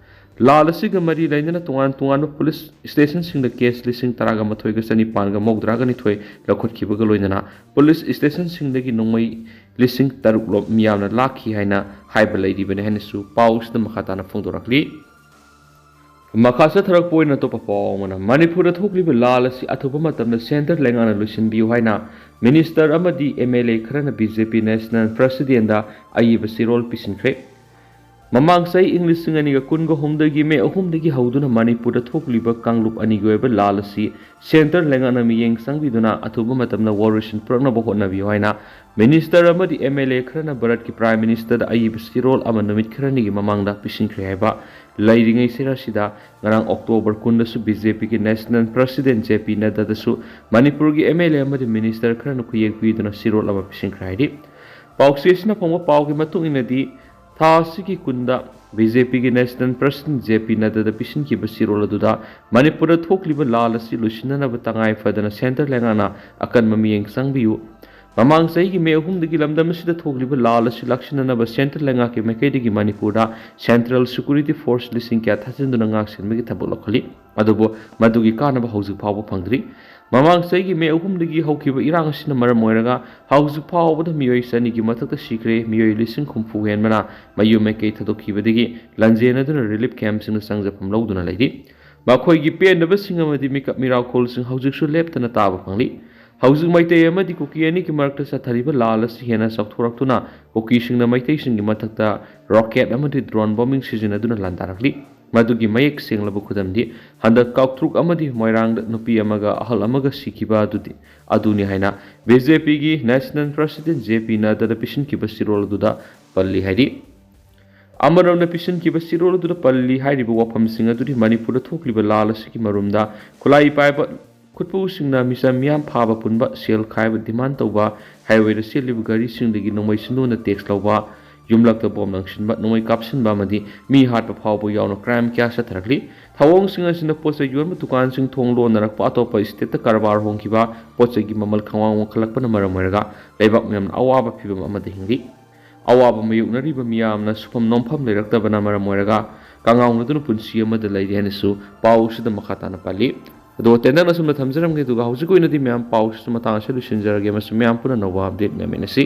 ꯂꯥꯜ ꯑꯁꯤꯒ ꯃꯔꯤ ꯂꯩꯅꯅ ꯇꯣꯉꯥꯟ ꯇꯣꯉꯥꯟꯕ ꯄꯨꯂꯤꯁ ꯁ꯭ꯇꯦꯁꯟꯁꯤꯡꯗ ꯀꯦꯁ ꯂꯤꯁꯤꯡ ꯇꯔꯥꯒ ꯃꯥꯊꯣꯏꯒ ꯆꯅꯤꯄꯥꯟꯒ ꯃꯧꯗ꯭ꯔꯥꯒ ꯅꯤꯊꯣꯏ ꯂꯧꯈꯠꯈꯤꯕꯒ ꯂꯣꯏꯅꯅ ꯄꯨꯂꯤꯁ ꯁ꯭ꯇꯦꯁꯟꯁꯤꯡꯗꯒꯤ ꯅꯣꯡꯃꯩ ꯂꯤꯁꯤꯡ ꯇꯔꯨꯛ ꯂꯣꯝ ꯃꯤꯌꯥꯝꯅ ꯂꯥꯛꯈꯤ ꯍꯥꯏꯅ ꯍꯥꯏꯕ ꯂꯩꯔꯤꯕꯅꯤ ꯍꯥꯏꯅꯁꯨ ꯄꯥꯎꯁꯤꯗ ꯃꯈꯥ ꯇꯥꯅ ꯐꯣꯡꯗꯣꯔꯛꯂꯤ꯫ ꯃꯈꯥ ꯆꯠꯊꯔꯛꯄ ꯑꯣꯏꯅ ꯑꯇꯣꯞꯄ ꯄꯥꯎ ꯑꯃꯅ, ꯃꯅꯤꯄꯨꯔꯗ ꯊꯣꯛꯂꯤꯕ ꯂꯥꯜ ꯑꯁꯤ ꯑꯊꯨꯕ ꯃꯇꯝꯗ ꯁꯦꯟꯇꯔ ꯂꯩꯉꯥꯛꯅ ꯂꯣꯏꯁꯤꯟꯕꯤꯌꯨ ꯍꯥꯏꯅ ꯃꯤꯅꯤꯁꯇꯔ ꯑꯃꯗꯤ ꯑꯦꯝ ꯑꯦꯜ ꯑꯦ ꯈꯔꯅ ꯕꯤ ꯖꯦ ꯄꯤ ꯅꯦꯁꯅꯦꯜ ꯄ꯭ꯔꯁꯤꯗꯦꯟꯗ ꯑꯏꯕ ꯆꯦꯔꯣꯜ ꯄꯤꯁꯤꯟꯈ꯭ꯔꯦ꯫ ꯃꯃꯥꯡ ꯆꯍꯤ ꯏꯪ ꯂꯤꯁꯤꯡ ꯑꯅꯤꯒ ꯀꯨꯟꯒ ꯍꯨꯝꯗꯒꯤ ꯃꯦ ꯑꯍꯨꯝꯗꯒꯤ ꯍꯧꯗꯨꯅ ꯃꯅꯤꯄꯨꯔꯗ ꯊꯣꯛꯂꯤꯕ ꯀꯥꯡꯂꯨꯞ ꯑꯅꯤꯒꯤ ꯑꯣꯏꯕ ꯂꯥꯜ ꯑꯁꯤ ꯁꯦꯟꯇꯔ ꯂꯩꯉꯥꯛꯅ ꯃꯤꯠꯌꯦꯡ ꯆꯪꯕꯤꯗꯨꯅ ꯑꯊꯨꯕ ꯃꯇꯝꯗ ꯋꯥꯔꯣꯏꯁꯤꯟ ꯄꯨꯔꯛꯅꯕ ꯍꯣꯠꯅꯕꯤꯌꯨ ꯍꯥꯏꯅ ꯃꯤꯅꯤꯁꯇꯔ ꯑꯃꯗꯤ ꯑꯦꯝ ꯑꯦꯜ ꯑꯦ ꯈꯔꯅ ꯚꯥꯔꯠꯀꯤ ꯄ꯭ꯔꯥꯏꯝ ꯃꯤꯅꯤꯁꯇꯔꯗ ꯑꯏꯕ ꯆꯦꯔꯣꯜ ꯑꯃ ꯅꯨꯃꯤꯠ ꯈꯔꯅꯤꯒꯤ ꯃꯃꯥꯡꯗ ꯄꯤꯁꯤꯟꯈ꯭ꯔꯦ ꯍꯥꯏꯕ ꯂꯩꯔꯤꯉꯩꯁꯤꯗ, ꯉꯔꯥꯡ ꯑꯣꯛꯇꯣꯕꯔ ꯀꯨꯟꯗꯁꯨ ꯕꯤ ꯖꯦ ꯄꯤꯒꯤ ꯅꯦꯁꯅꯦꯜ ꯄ꯭ꯔꯁꯤꯗꯦꯟ ꯖꯦ ꯄꯤ ꯅꯗ꯭ꯗꯥꯗꯁꯨ ꯃꯅꯤꯄꯨꯔꯒꯤ ꯑꯦꯝ ꯑꯦꯜ ꯑꯦ ꯑꯃꯗꯤ ꯃꯤꯅꯤꯁꯇꯔ ꯈꯔꯅ ꯈꯨꯌꯦꯛ ꯄꯤꯗꯨꯅ ꯆꯦꯔꯣꯜ ꯑꯃ ꯄꯤꯁꯤꯟꯈ꯭ꯔꯦ ꯍꯥꯏꯔꯤ꯫ ꯄꯥꯎꯆꯦ ꯑꯁꯤꯅ ꯐꯪꯕ ꯄꯥꯎꯒꯤ ꯃꯇꯨꯡ ꯏꯟꯅꯗꯤ, ꯊꯥ ꯑꯁꯤꯒꯤ ꯀꯨꯟꯗ ꯕꯤ ꯖꯦ ꯄꯤꯒꯤ ꯅꯦꯁꯅꯦꯜ ꯄ꯭ꯔꯁꯤꯗꯦꯟ ꯖꯦ ꯄꯤ ꯅꯗ꯭ꯗꯥꯗ ꯄꯤꯁꯤꯟꯈꯤꯕ ꯆꯦꯔꯣꯜ ꯑꯗꯨꯗ ꯃꯅꯤꯄꯨꯔꯗ ꯊꯣꯛꯂꯤꯕ ꯂꯥꯜ ꯑꯁꯤ ꯂꯣꯏꯁꯤꯟꯅꯅꯕ ꯇꯉꯥꯏ ꯐꯗꯅ ꯁꯦꯟꯇꯔ ꯂꯩꯉꯥꯛꯅ ꯑꯀꯟꯕ ꯃꯤꯠꯌꯦꯡ ꯆꯪꯕꯤꯌꯨ꯫ ꯃꯃꯥꯡ ꯆꯍꯤꯒꯤ ꯃꯦ ꯑꯍꯨꯝꯗꯒꯤ ꯂꯝꯗꯝ ꯑꯁꯤꯗ ꯊꯣꯛꯂꯤꯕ ꯂꯥꯜ ꯑꯁꯤ ꯂꯥꯛꯁꯤꯟꯅꯅꯕ ꯁꯦꯟꯇꯔ ꯂꯩꯉꯥꯛꯀꯤ ꯃꯥꯏꯀꯩꯗꯒꯤ ꯃꯅꯤꯄꯨꯔꯗ ꯁꯦꯟꯇ꯭ꯔꯦꯜ ꯁꯦꯀ꯭ꯌꯨꯔꯤꯇꯤ ꯐꯣꯔꯁ ꯂꯤꯁꯤꯡ ꯀꯌꯥ ꯊꯥꯖꯤꯟꯗꯨꯅ ꯉꯥꯛꯁꯦꯟꯕꯒꯤ ꯊꯕꯛ ꯂꯧꯈꯠꯂꯤ꯫ ꯑꯗꯨꯕꯨ ꯃꯗꯨꯒꯤ ꯀꯥꯟꯅꯕ ꯍꯧꯖꯤꯛ ꯐꯥꯎꯕ ꯐꯪꯗ꯭ꯔꯤ꯫ ꯃꯃꯥꯡ ꯆꯍꯤꯒꯤ ꯃꯦ ꯑꯍꯨꯝꯗꯒꯤ ꯍꯧꯈꯤꯕ ꯏꯔꯥꯡ ꯑꯁꯤꯅ ꯃꯔꯝ ꯑꯣꯏꯔꯒ ꯍꯧꯖꯤꯛ ꯐꯥꯎꯕꯗ ꯃꯤꯑꯣꯏ ꯆꯅꯤꯒꯤ ꯃꯊꯛꯇ ꯁꯤꯈ꯭ꯔꯦ, ꯃꯤꯑꯣꯏ ꯂꯤꯁꯤꯡ ꯍꯨꯝꯐꯨ ꯍꯦꯟꯕꯅ ꯃꯌꯨꯝ ꯃꯥꯏꯀꯩ ꯊꯥꯗꯣꯛꯈꯤꯕꯗꯒꯤ ꯂꯥꯟꯖꯦꯟꯅꯗꯨꯅ ꯔꯤꯂꯤꯐ ꯀꯦꯝꯞꯁꯤꯡꯗ ꯆꯪꯖꯐꯝ ꯂꯧꯗꯨꯅ ꯂꯩꯔꯤ꯫ ꯃꯈꯣꯏꯒꯤ ꯄꯦꯟꯗꯕꯁꯤꯡ ꯑꯃꯗꯤ ꯃꯤꯀꯞ ꯃꯤꯔꯥꯎꯈꯣꯜꯁꯤꯡ ꯍꯧꯖꯤꯛꯁꯨ ꯂꯦꯞꯇꯅ ꯇꯥꯕ ꯐꯪꯂꯤ꯫ ꯍꯧꯖꯤꯛ ꯃꯩꯇꯩ ꯑꯃꯗꯤ ꯀꯨꯀꯤ ꯑꯅꯤꯒꯤ ꯃꯔꯛꯇ ꯆꯠꯊꯔꯤꯕ ꯂꯥꯜ ꯑꯁꯤ ꯍꯦꯟꯅ ꯆꯥꯎꯊꯣꯔꯛꯇꯨꯅ ꯀꯨꯀꯤꯁꯤꯡꯅ ꯃꯩꯇꯩꯁꯤꯡꯒꯤ ꯃꯊꯛꯇ ꯔꯣꯀꯦꯠ ꯑꯃꯗꯤ ꯗ꯭ꯔꯣꯟ ꯕꯣꯝꯕꯤꯡ ꯁꯤꯖꯤꯟꯅꯗꯨꯅ ꯂꯥꯟꯗꯥꯔꯛꯂꯤ꯫ ꯃꯗꯨꯒꯤ ꯃꯌꯦꯛ ꯁꯦꯡꯂꯕ ꯈꯨꯗꯝꯗꯤ ꯍꯟꯗꯛ ꯀꯥꯎꯇ꯭ꯔꯨꯛ ꯑꯃꯗꯤ ꯃꯣꯏꯔꯥꯡꯗ ꯅꯨꯄꯤ ꯑꯃꯒ ꯑꯍꯜ ꯑꯃꯒ ꯁꯤꯈꯤꯕ ꯑꯗꯨꯗꯤ, ꯑꯗꯨꯅꯤ ꯍꯥꯏꯅ ꯕꯤ ꯖꯦ ꯄꯤꯒꯤ ꯅꯦꯁꯅꯦꯜ ꯄ꯭ꯔꯁꯤꯗꯦꯟ ꯖꯦ ꯄꯤ ꯅꯗ꯭ꯗꯥꯗ ꯄꯤꯁꯤꯟꯈꯤꯕ ꯆꯦꯔꯣꯜ ꯑꯗꯨꯗ ꯄꯜꯂꯤ ꯍꯥꯏꯔꯤ꯫ ꯑꯃꯔꯣꯝꯗ ꯄꯤꯁꯤꯟꯈꯤꯕ ꯆꯦꯔꯣꯜ ꯑꯗꯨꯗ ꯄꯜꯂꯤ ꯍꯥꯏꯔꯤꯕ ꯋꯥꯐꯝꯁꯤꯡ ꯑꯗꯨꯗꯤ ꯃꯅꯤꯄꯨꯔꯗ ꯊꯣꯛꯂꯤꯕ ꯂꯥꯜ ꯑꯁꯤꯒꯤ ꯃꯔꯨꯝꯗ ꯈꯨꯠꯂꯥꯏ ꯄꯥꯏꯕ ꯈꯨꯠꯄꯨꯁꯤꯡꯅ ꯃꯤꯆꯝ ꯃꯤꯌꯥꯝ ꯐꯥꯕ ꯄꯨꯟꯕ, ꯁꯦꯜ ꯈꯥꯏꯕ ꯗꯤꯃꯥꯟ ꯇꯧꯕ, ꯍꯥꯏꯋꯦꯗ ꯆꯦꯜꯂꯤꯕ ꯒꯥꯔꯤꯁꯤꯡꯗꯒꯤ ꯅꯣꯡꯃꯩ ꯁꯤꯟꯗꯣꯛꯅ ꯇꯦꯛꯁ ꯂꯧꯕ, ꯌꯨꯝꯂꯛꯇ ꯕꯣꯝ ꯂꯪꯁꯤꯟꯕ, ꯅꯣꯡꯃꯩ ꯀꯥꯞꯁꯤꯟꯕ ꯑꯃꯗꯤ ꯃꯤ ꯍꯥꯠꯄ ꯐꯥꯎꯕ ꯌꯥꯎꯅ ꯀ꯭ꯔꯥꯏꯝ ꯀꯌꯥ ꯆꯠꯊꯔꯛꯂꯤ꯫ ꯊꯧꯑꯣꯡꯁꯤꯡ ꯑꯁꯤꯅ ꯄꯣꯠ ꯆꯩ ꯌꯣꯟꯕ ꯗꯨꯀꯥꯟꯁꯤꯡ ꯊꯣꯡ ꯂꯣꯟꯅꯔꯛꯄ, ꯑꯇꯣꯞꯄ ꯁ꯭ꯇꯦꯠꯇ ꯀꯔꯕꯥꯔ ꯍꯣꯡꯈꯤꯕ, ꯄꯣꯠ ꯆꯩꯒꯤ ꯃꯃꯜ ꯈꯪꯋꯥꯡ ꯋꯥꯡꯈꯠꯂꯛꯄꯅ ꯃꯔꯝ ꯑꯣꯏꯔꯒ ꯂꯩꯕꯥꯛ ꯃꯤꯌꯥꯝꯅ ꯑꯋꯥꯕ ꯐꯤꯚꯝ ꯑꯃꯗ ꯍꯤꯡꯂꯤ꯫ ꯑꯋꯥꯕ ꯃꯥꯌꯣꯛꯅꯔꯤꯕ ꯃꯤꯌꯥꯝꯅ ꯁꯨꯐꯝ ꯅꯣꯝꯐꯝ ꯂꯩꯔꯛꯇꯕꯅ ꯃꯔꯝ ꯑꯣꯏꯔꯒ ꯀꯪꯉꯥꯎꯅꯗꯨꯅ ꯄꯨꯟꯁꯤ ꯑꯃꯗ ꯂꯩꯔꯤ ꯍꯥꯏꯅꯁꯨ ꯄꯥꯎ ꯑꯁꯤꯗ ꯃꯈꯥ ꯇꯥꯅ ꯄꯜꯂꯤ꯫ ꯑꯗꯣ ꯇꯦꯟꯇꯛꯅ ꯁꯨꯝꯅ ꯊꯝꯖꯔꯝꯒꯦ, ꯑꯗꯨꯒ ꯍꯧꯖꯤꯛꯀꯤ ꯑꯣꯏꯅꯗꯤ ꯃꯌꯥꯝ ꯄꯥꯎꯁꯤꯁꯨ ꯃꯇꯥꯡ ꯑꯁꯤꯗ ꯂꯣꯏꯁꯤꯟꯖꯔꯒꯦ ꯑꯃꯁꯨꯡ ꯃꯌꯥꯝ ꯄꯨꯟꯅ ꯑꯅꯧꯕ ꯑꯞꯗꯦꯠ ꯉꯥꯏꯃꯤꯟꯅꯁꯤ꯫